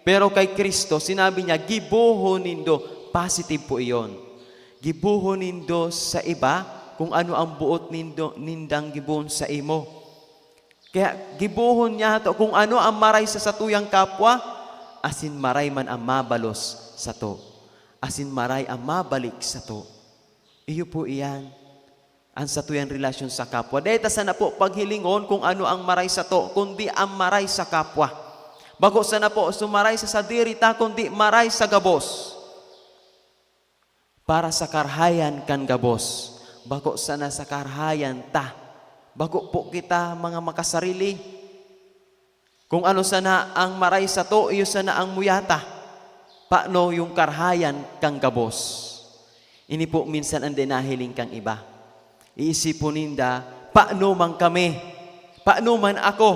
Pero kay Cristo, sinabi niya, "Gibohon nindo." Positive po iyon. "Gibohon nindo sa iba kung ano ang boot nindo, nindang gibohon saimo." Kaya gibohon niya hato kung ano ang maray sa satuyang kapwa, asin maray man ang mabalos sato, asin maray ang mabalik sato. Iyo po iyan, ang satuyang relasyon sa kapwa. Dai ta sana po paghilingon kung ano ang maray sato, kundi ang maray sa kapwa. Bako sana po sumaray sa sadiri ta, kundi maray sa gabos. Para sa karahayan kan gabos, bako sana sa karahayan ta. Bako po kita mga makasarili. Kung ano sana ang maray sato, iyo sana ang muyata. Paano yung karahayan kan gabos? Ini po minsan ang dinahiling kan iba. Iisipon ninda, "Paano man kami? Paano man ako?"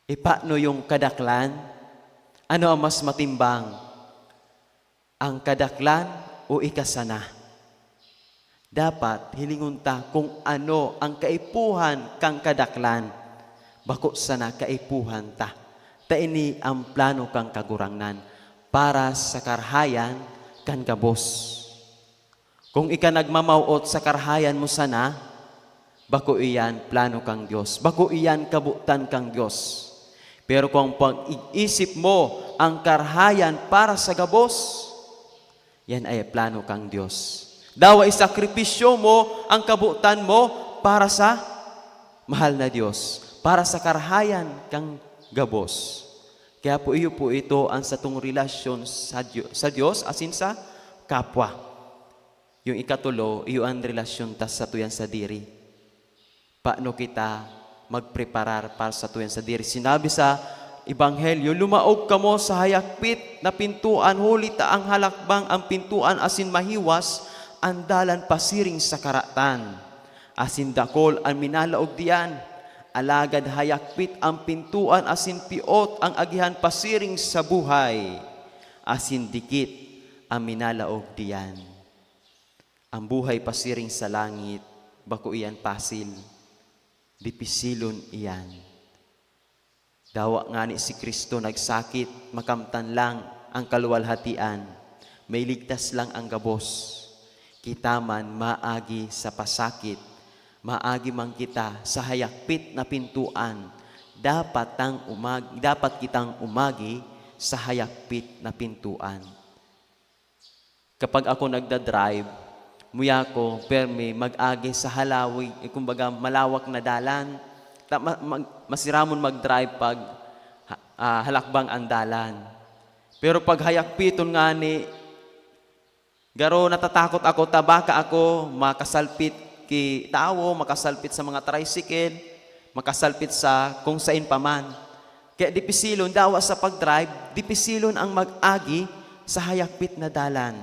E paano yung kadaklan? Ano ang mas matimbang? Ang kadaklan o ikasana? Dapat hilingon ta kung ano ang kaipuhan kan kadaklan, bako sana kaipuhan ta. Ta ini ang plano kan Kagurangnan para sa karahayan kan gabos. Kung ika nagmamawot sa karahayan mo sana, bako iyan plano kan Dios, bako iyan kabotan kan Dios. Pero kung ang pag-iisip mo ang karahayan para sa gabos, yan ay plano kan Dios. Dawa isakripisyo mo ang kabotan mo para sa mahal na Dios, para sa karahayan kan gabos. Kaya po, iyo po ito ang satong relasyon sa Diyo-, sa Dios asin sa kapwa. Yung ikatulo, iyo ang relasyon ta sa satuyang sadiri. Paano kita magpreparar para sa satuyang sadiri? Sinabi sa Ebanghelyo, "Lumaog kamo sa hayakpit na pintoan, huli ta ang halakbang an pintoan asin mahiwas an dalan pasiring sa karatan, asin dakul an minalaog diyan. Alagad hayakpit an pintoan asin piot ang agihan pasiring sa buhay, asin dikit an minalaog diyan." Ang buhay pasiring sa langit, bako iyan pasil. Dipisilon iyan. Dawa ngani si Cristo nagsakit, makamtan lang ang kaluwalhatian, mailigtas lang ang gabos. Kita man maagi sa pasakit, maagi man kita sa hayakpit na pintoan, dapat tang umag-, dapat kitang umagi sa hayakpit na pintoan. Kapag ako nagda-drive, muya ko permi mag-agi sa halawig, eh, kumbaga, malawak na dalan. Ta-, ma-, mag-, masiramon mag-drive pag ha-, ah, halakbang ang dalan. Pero pag hayakpiton ngani, garo natatakot ako, ta baka ako makasalpit ki tawo, makasalpit sa mga tricycle, makasalpit sa kung sain pa man. Kaya dipisilon, dawa sa pag-drive, dipisilon ang mag-agi sa hayakpit na dalan.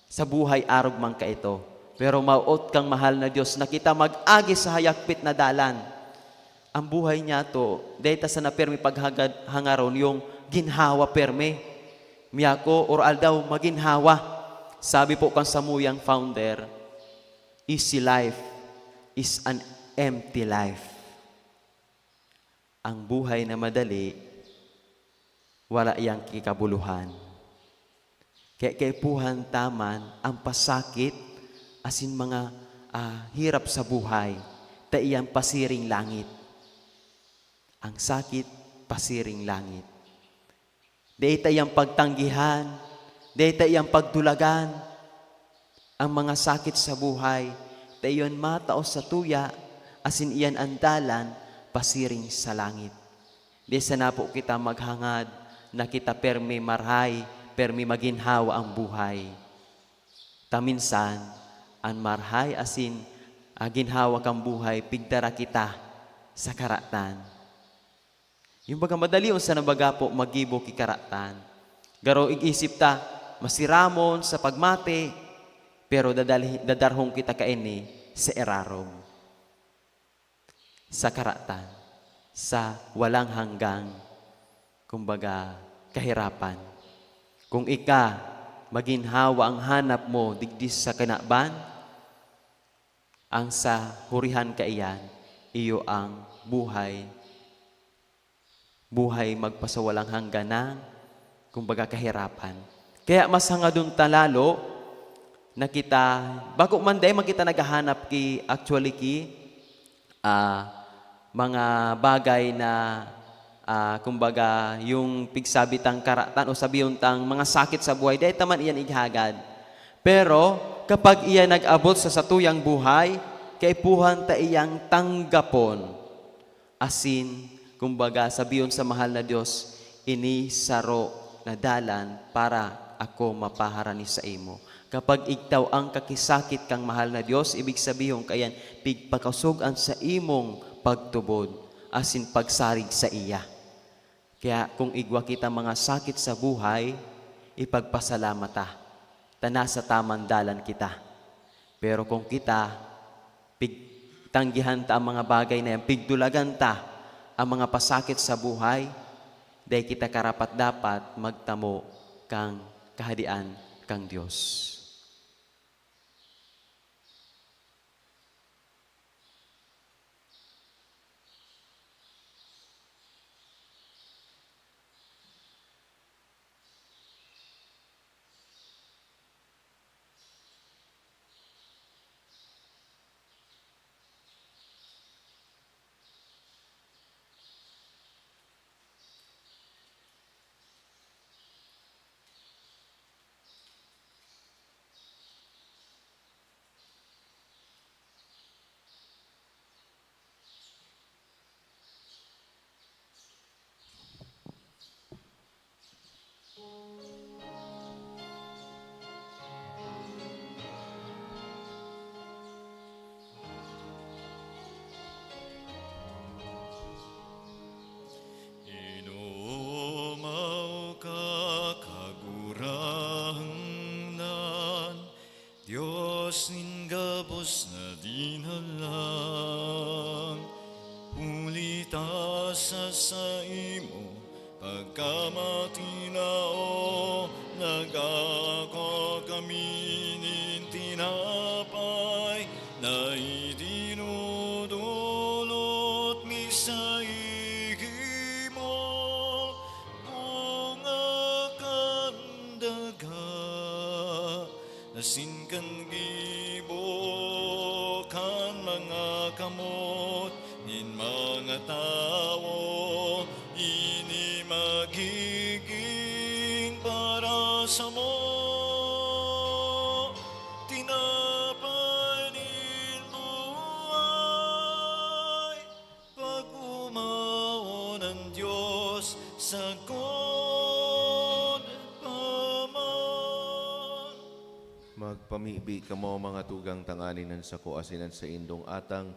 Sa buhay, arog man kaito. Pero maot kang mahal na Dios na kita mag-agi sa hayakpit na dalan. Ang buhay niyato, dai ta sana pirmi paghagad-, hangaron yung ginhawa pirmi. Miyako or aldaw, maginhawa. Sabi po kan samuyang founder, "Easy life is an empty life." Ang buhay na madali, wala yang kikabuluhan. Kaya kaipuhan ta man ang pasakit asin mga, ah, hirap sa buhay, ta iyan pasiring langit. Ang sakit, pasiring langit. Dai ta iyan pagtanggihan, dai ta iyan pagdulagan. Ang mga sakit sa buhay, ta iyan matao satuya, asin iyan an dalan pasiring sa langit. Di sana po kita maghangad na kita permi marahay, permi maginhawa ang buhay. Ta minsan, an marahay asin, ah, ginhawa kan buhay pigdara kita sa karatan. Yung baga madali, unsa na baga po maggibo ki karatan. Garo ig-isip ta, masiramon sa pagmati, pero dadalhi-, dadarhon kita kaini sa irarom. Sa karatan, sa walang hanggang, kumbaga, kahirapan. Kung ika, maginhawa ang hanap mo digdi sa kinaban, ang sa hurihan kaiyan, iyo ang buhay, buhay magpasawalang hanggan na, kumbaga, kahirapan. Kaya mas hangadon ta lalo na kita, bako man dai man kita naghahanap ki, actually, ki, ah, mga bagay na, ah, kumbaga, yung pigsabi tang karatan o sabihon tang mga sakit sa buhay, dai ta man iyan ighagad. Pero kapag iyan nag-abot sa satuyang buhay, kaipuhan ta iyang tanggapon. Asin, kumbaga, sabihon sa mahal na Dios, "Ini saro na dalan para ako mapaharani saimo." Kapag igtaw ang kakisakit kan mahal na Dios, ibig sabihon kaiyan, pigpakosog an saimong pagtubod asin pagsarig saiya. Kaya kung igwa kita mga sakit sa buhay, ipagpasalamat ta, ta nasa tamang dalan kita. Pero kung kita, pig-, tanggihan ta ang mga bagay na yan, pigdulagan ta ang mga pasakit sa buhay, dai kita karapat-dapat magtamo kan Kahadean kan Dios. Inoomaw ka, Kagurangnan, Dios nin gabos na dinalan. Huli ta sa saimo pagkamatinao, nag-aako kami nin tinapay na idinudulot mi saimo, bunga kan daga, asin kan gibo kan mga kamot nin mga tawo, ini magigin para samo tinapay nin buhay. Pag-omawon an Dios sagkod pa man. Magpamibi kamo, mga tugang, tanganing an sako asin an saindong atang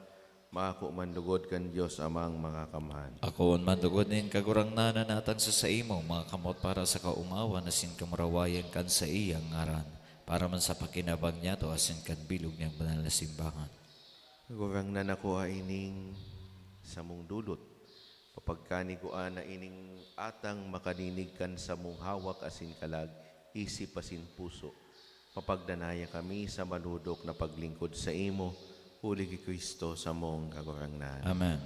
maako man lugod kan Dios Amang Makakamhan. Akoon man lugod nin Kagurangnan an atang sa saimong mga kamot para sa kaomawan asin kamurawayan kan saiyang ngaran, para man sa pakinabang niyato asin kan bilog niyang banal na simbahan. Kagurangnan, akoa ining samong dulot. Papagkanigua na ining atang makadinig kan samong hawak asin kalag, isip asin puso. Mapagdanaya kami sa malodok na paglingkod saimo, huli ki Cristo samong Kagurangnan. Amen.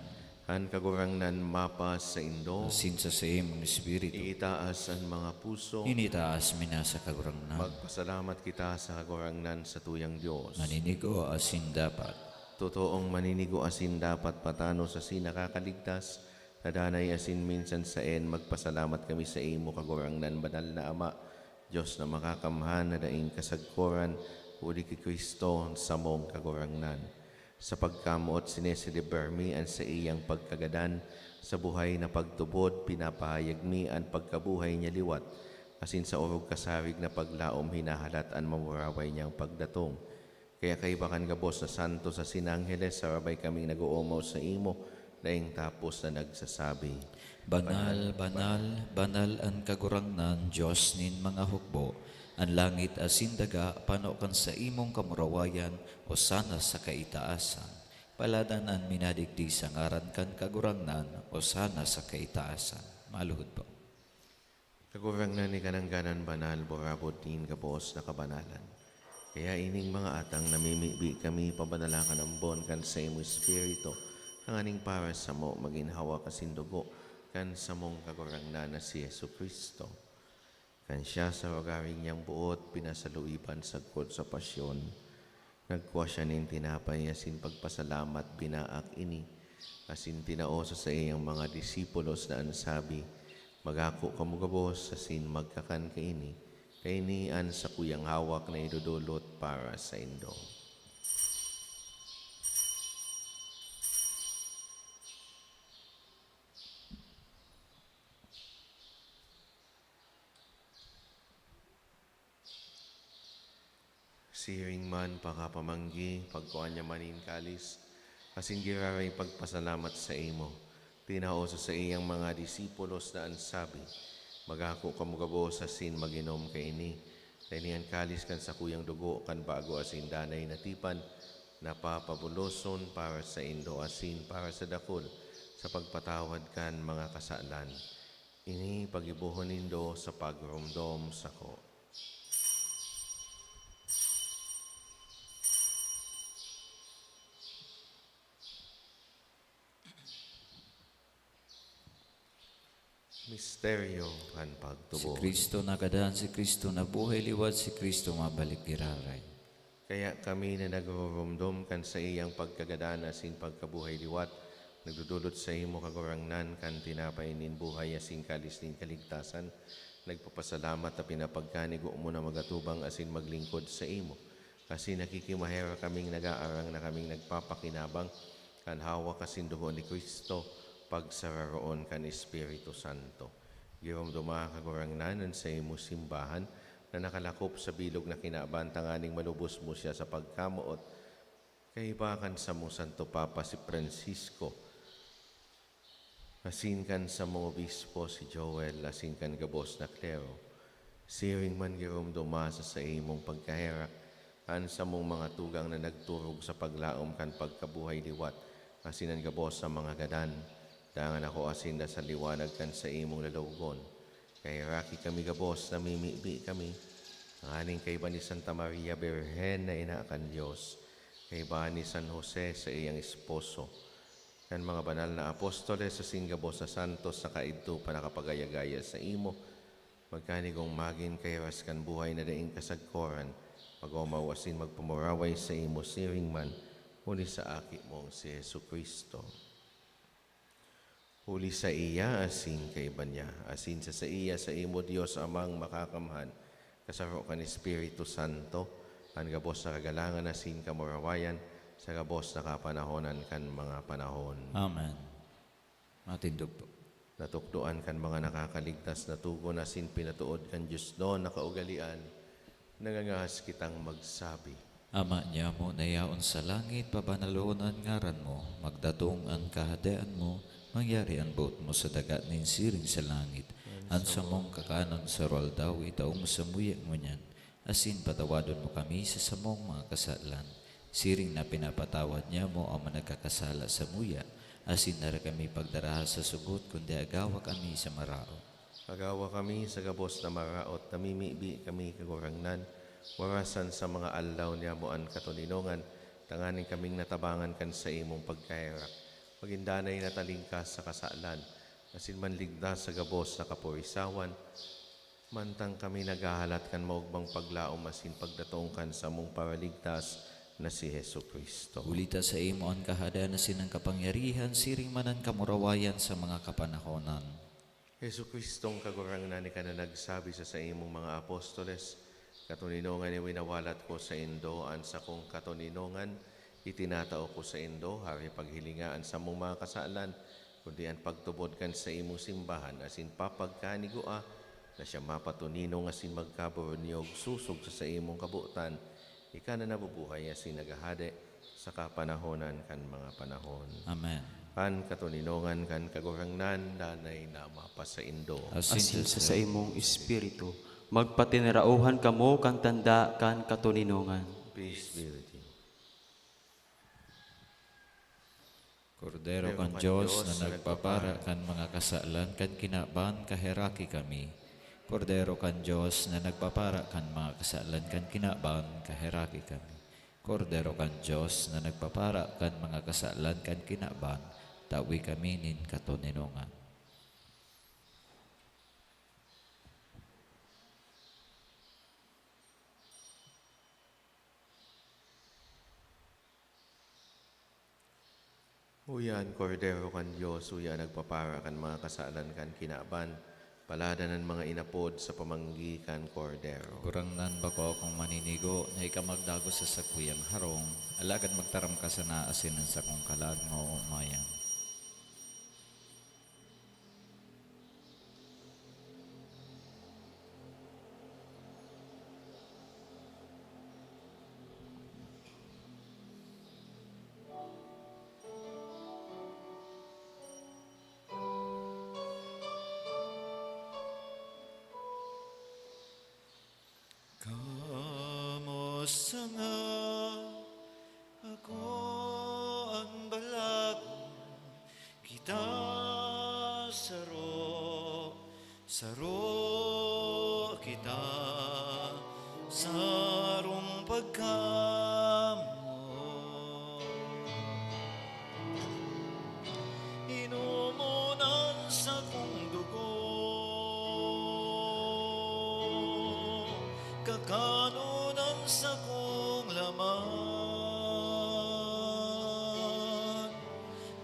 An Kagurangnan mapasaindo. Asin sa saimong espiritu. Iitaas an mga puso. Initaas mi na sa Kagurangnan. Magpasalamat kita sa Kagurangnan, satuyang Dios. Maninigo asin dapat. Totoong maninigo asin dapat, patanos asin nakakaligtas, na danay asin minsan saen, magpasalamat kami saimo, Kagurangnan, Banal na Ama, Dios na Makakamhan, na daing kasagkoran, huli ki Cristo, samong Kagurangnan. Sa pagkamoot, sineselebrar mi an saiyang pagkagadan. Sa buhay na pagtubod, pinapahayag mi an pagkabuhay niya liwat. asin sa orog kasarig na paglaom hinahalat an mamuraway niyang pagdatong. Kaya kaiba kan gabos na santos asin angheles, sarabay kaming nag-oomaw saimo, daing tapos na nagsasabi, "Banal, banal, banal an Kagurangnan, Dios nin mga hukbo. An langit asin daga pano kan saimong kamurawayan, Hosana sa kaitaasan. Paladan an minadigdi sa ngaran kan Kagurangnan, Hosana sa kaitaasan." Maluhod po. Kagurangnan ni kanangganan banal, burabod nin gabos na kabanalan. Kaya ining mga atang namimibi kami, pabanala kan ambon kan saimong Espiritu, tanganing para samo magin hawak asin dugo kan samong Kagurangnan na si Jesu-Cristo. Kan siya sa rogaring niyang boot pinasaluiban sagkod sa pasyon, nagkua siya nin tinapay asin pagpasalamat, binaak ini, asin tinao sa saiyang mga disipulos na an sabi, "Magako kamo gabos asin magkakan kaini, kaini an sakuyang hawak na idodolot para saindo." Siring man pakapamanggi, pagkua niya man nin kalis, asin giraray pagpasalamat saimo, tinao sa saiyang mga disipulos na an sabi, "Magako kamo gabos asin mag-inom kaini. Kaini an kalis kan sakuyang dugo kan bago asin danay na tipan, na papabuloson para saindo asin para sa dakul sa pagpatawad kan mga kasalan. Ini pagibohon nindo sa pagromdom sako." Misteryo kan pagtubod. Si Cristo nagadan, si Cristo nabuhay liwat, si Cristo mabalik giraray. Kaya kami na nagrurumdom kan saiyang pagkagadan asin pagkabuhay liwat, nagdodolot saimo, Kagurangnan, kan tinapay nin buhay asin kalis nin kaligtasan, nagpapasalamat ta pinapagkanigo mo na magatubang asin maglingkod saimo. Asin nakikimaherak kaming nagaarang na kaming nagpapakinabang kan hawak asin dugo ni Cristo, pagsararoon kan Espiritu Santo. Giromdoma, Kagurangnan, an saimong simbahan na nakalakop sa bilog na kinaban, tanganing malubos mo siya sa pagkamoot, kaiba kan samong Santo Papa, si Francisco, asin kan samong obispo, si Joel, asin kan gabos na klero. Siring man giromdoma sa saimong pagkaherak an samong mga tugang na nagturog sa paglaom kan pagkabuhay liwat, asin an gabos na mga gadan. Dangan ako asin da sa liwanag kan saimong lalawogon. Kaheraki kami gabos, namimibi kami, tanganing kaiba ni Santa Maria Birhen na ina kan Dios, kaiba ni San Jose, saiyang esposo, kan mga banal na apostoles asin gabos na santos na kaidto pa nakapagaya-gaya saimo, magkanigong magin kahiras kan buhay na daing kasagkoran, mag-omaw asin magpamuraway saimo siring man, huli sa Aki mong si Jesu-Cristo. Huli saiya asin kaiba niya, asin sa saiya, saimo, Dios Amang Makakamhan, kasaro kan Espiritu Santo, an gabos na kagalangan asin kamurawayan, sa gabos na kapanahonan kan mga panahon. Amen. Matindog po. Natukdoan kan mga nakakaligtas na togon asin pinatood kan diosnon na kaugalean, nangangahas kitang magsabi, Ama niamo na yaon sa langit, pabanalon an ngaran mo, magdatong an Kahadean mo, mangyari an boot mo sa daga nin siring sa langit. An samong kakanon sa aroaldaw, itao mo samuya ngunyan, asin patawadon mo kami sa samong mga kasalan, siring na pinapatawad niamo an mga nagkakasala samuya, asin dai kami pagdaraha sa sugot, kundi agawa kami sa maraot. Agawa kami sa gabos na maraot, namimibi kami, Kagurangnan, warasan sa mga aldaw niamo an katoninongan, tanganing kaming natabangan kan saimong pagkaherak, magin danay na talingkas sa kasalan, asin manligtas sa gabos na kapurisawan, mantang kami naghahalat kan maogmang paglaom asin pagdatong kan samong Paraligtas na si Jesu-Cristo. Huli ta saimo an Kahadean asin an kapangyarihan, siring man an kamurawayan sa mga kapanahonan. Jesu-Cristong Kagurangnan, ika na nagsabi sa saimong mga apostoles, "Katoninongan iwinawalat ko saindo, an sakong katoninongan itinatao ko saindo, hare paghilinga an samong mga kasalan, kundi an pagtubod kan saimong simbahan asin papagkanigoa na siya mapatoninong asin magkaboronyog sosog sa saimong kabotan, ika na nabubuhay asin naghahade sa kapanahonan kan mga panahon. Amen. An katoninongan kan Kagurangnan danay na mapasaindo. Asin sa saimong espiritu, magpatinarauhan kamo kan tanda kan katoninongan. Peace be with you. Kordero kan Dios na nagpapara kan mga kasalan kan kinaban, kaheraki kami. Kordero kan Dios na nagpapara kan mga kasalan kan kinaban, kaheraki kami. Kordero kan Dios na nagpapara kan mga kasalan kan kinaban, tawi kami nin katoninongan. Uya an Kordero kan Dios, uya an nagpapara kan mga kasalan kan kinaban. Palada an mga inapod sa pamanggi kan Kordero. Kagurangnan, bako akong maninigo na ika magdagos sa sakuyang harong, alagad magtaram ka sana asin an sakong kalag maoomayan. Kamusta nga ako an balagon, kita saro, saro kita, sarong pagkamoot. Inomon an sakong dugo, kakanon an sakong laman,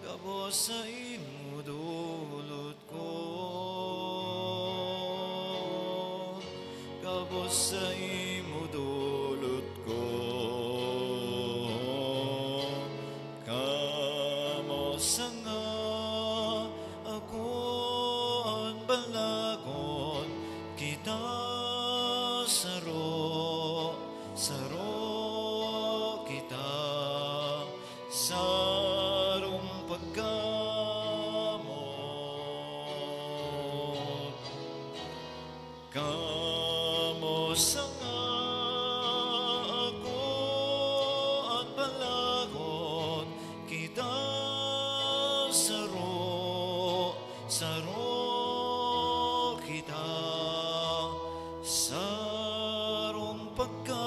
gabos saimo dolot ko, gabos saimo dolot ko. Kamusta nga ako an balagon, kita saro, saro kita, sarong pagkamoot. Kamusta nga ako an balagon, kita saro, saro kita, sarong pagkamoot.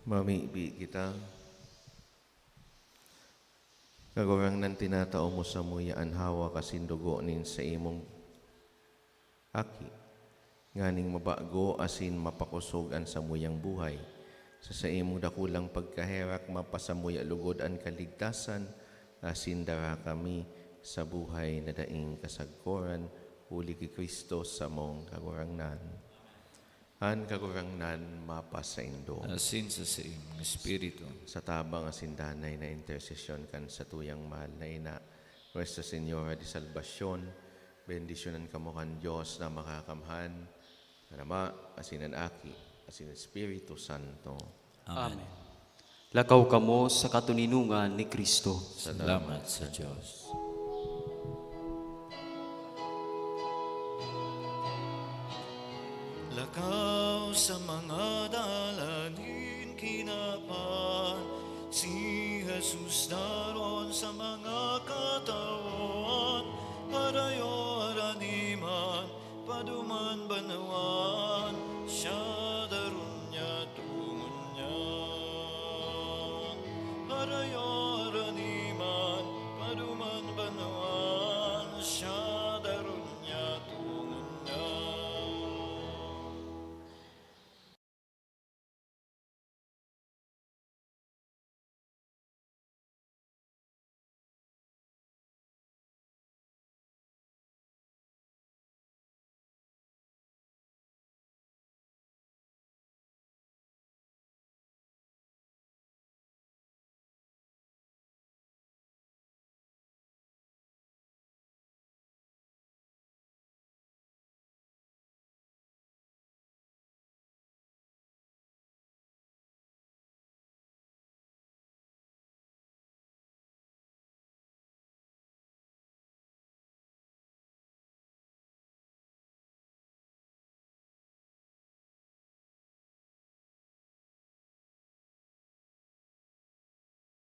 Mamibi kita. Kagurangnan, tinatao mo samuya an hawak asin dugo nin saimong Aki, nganing mabago asin mapakosog an samuyang buhay. Sa saimong dakulang pagkaherak, mapasamuya logod an kaligtasan, asin dara kami sa buhay na daing kasagkoran, huli ki Cristo samong Kagurangnan. An Kagurangnan mapasaindo. Asin sa saimong espiritu. Sa tabang asin danay na intersesyon kan satuyang mahal na Ina, Nuestra Señora de Salvacion, bendisyonan kamo kan Dios na Makakamhan, an Ama, asin an Aki, asin an Espiritu Santo. Amen. Amen. Lakaw kamo sa katoninongan ni Cristo. Salamat sa Dios. Lakaw sa mga dalan nin kinaban, si Jesus daron sa mga katawan, harayo harani duman banwa.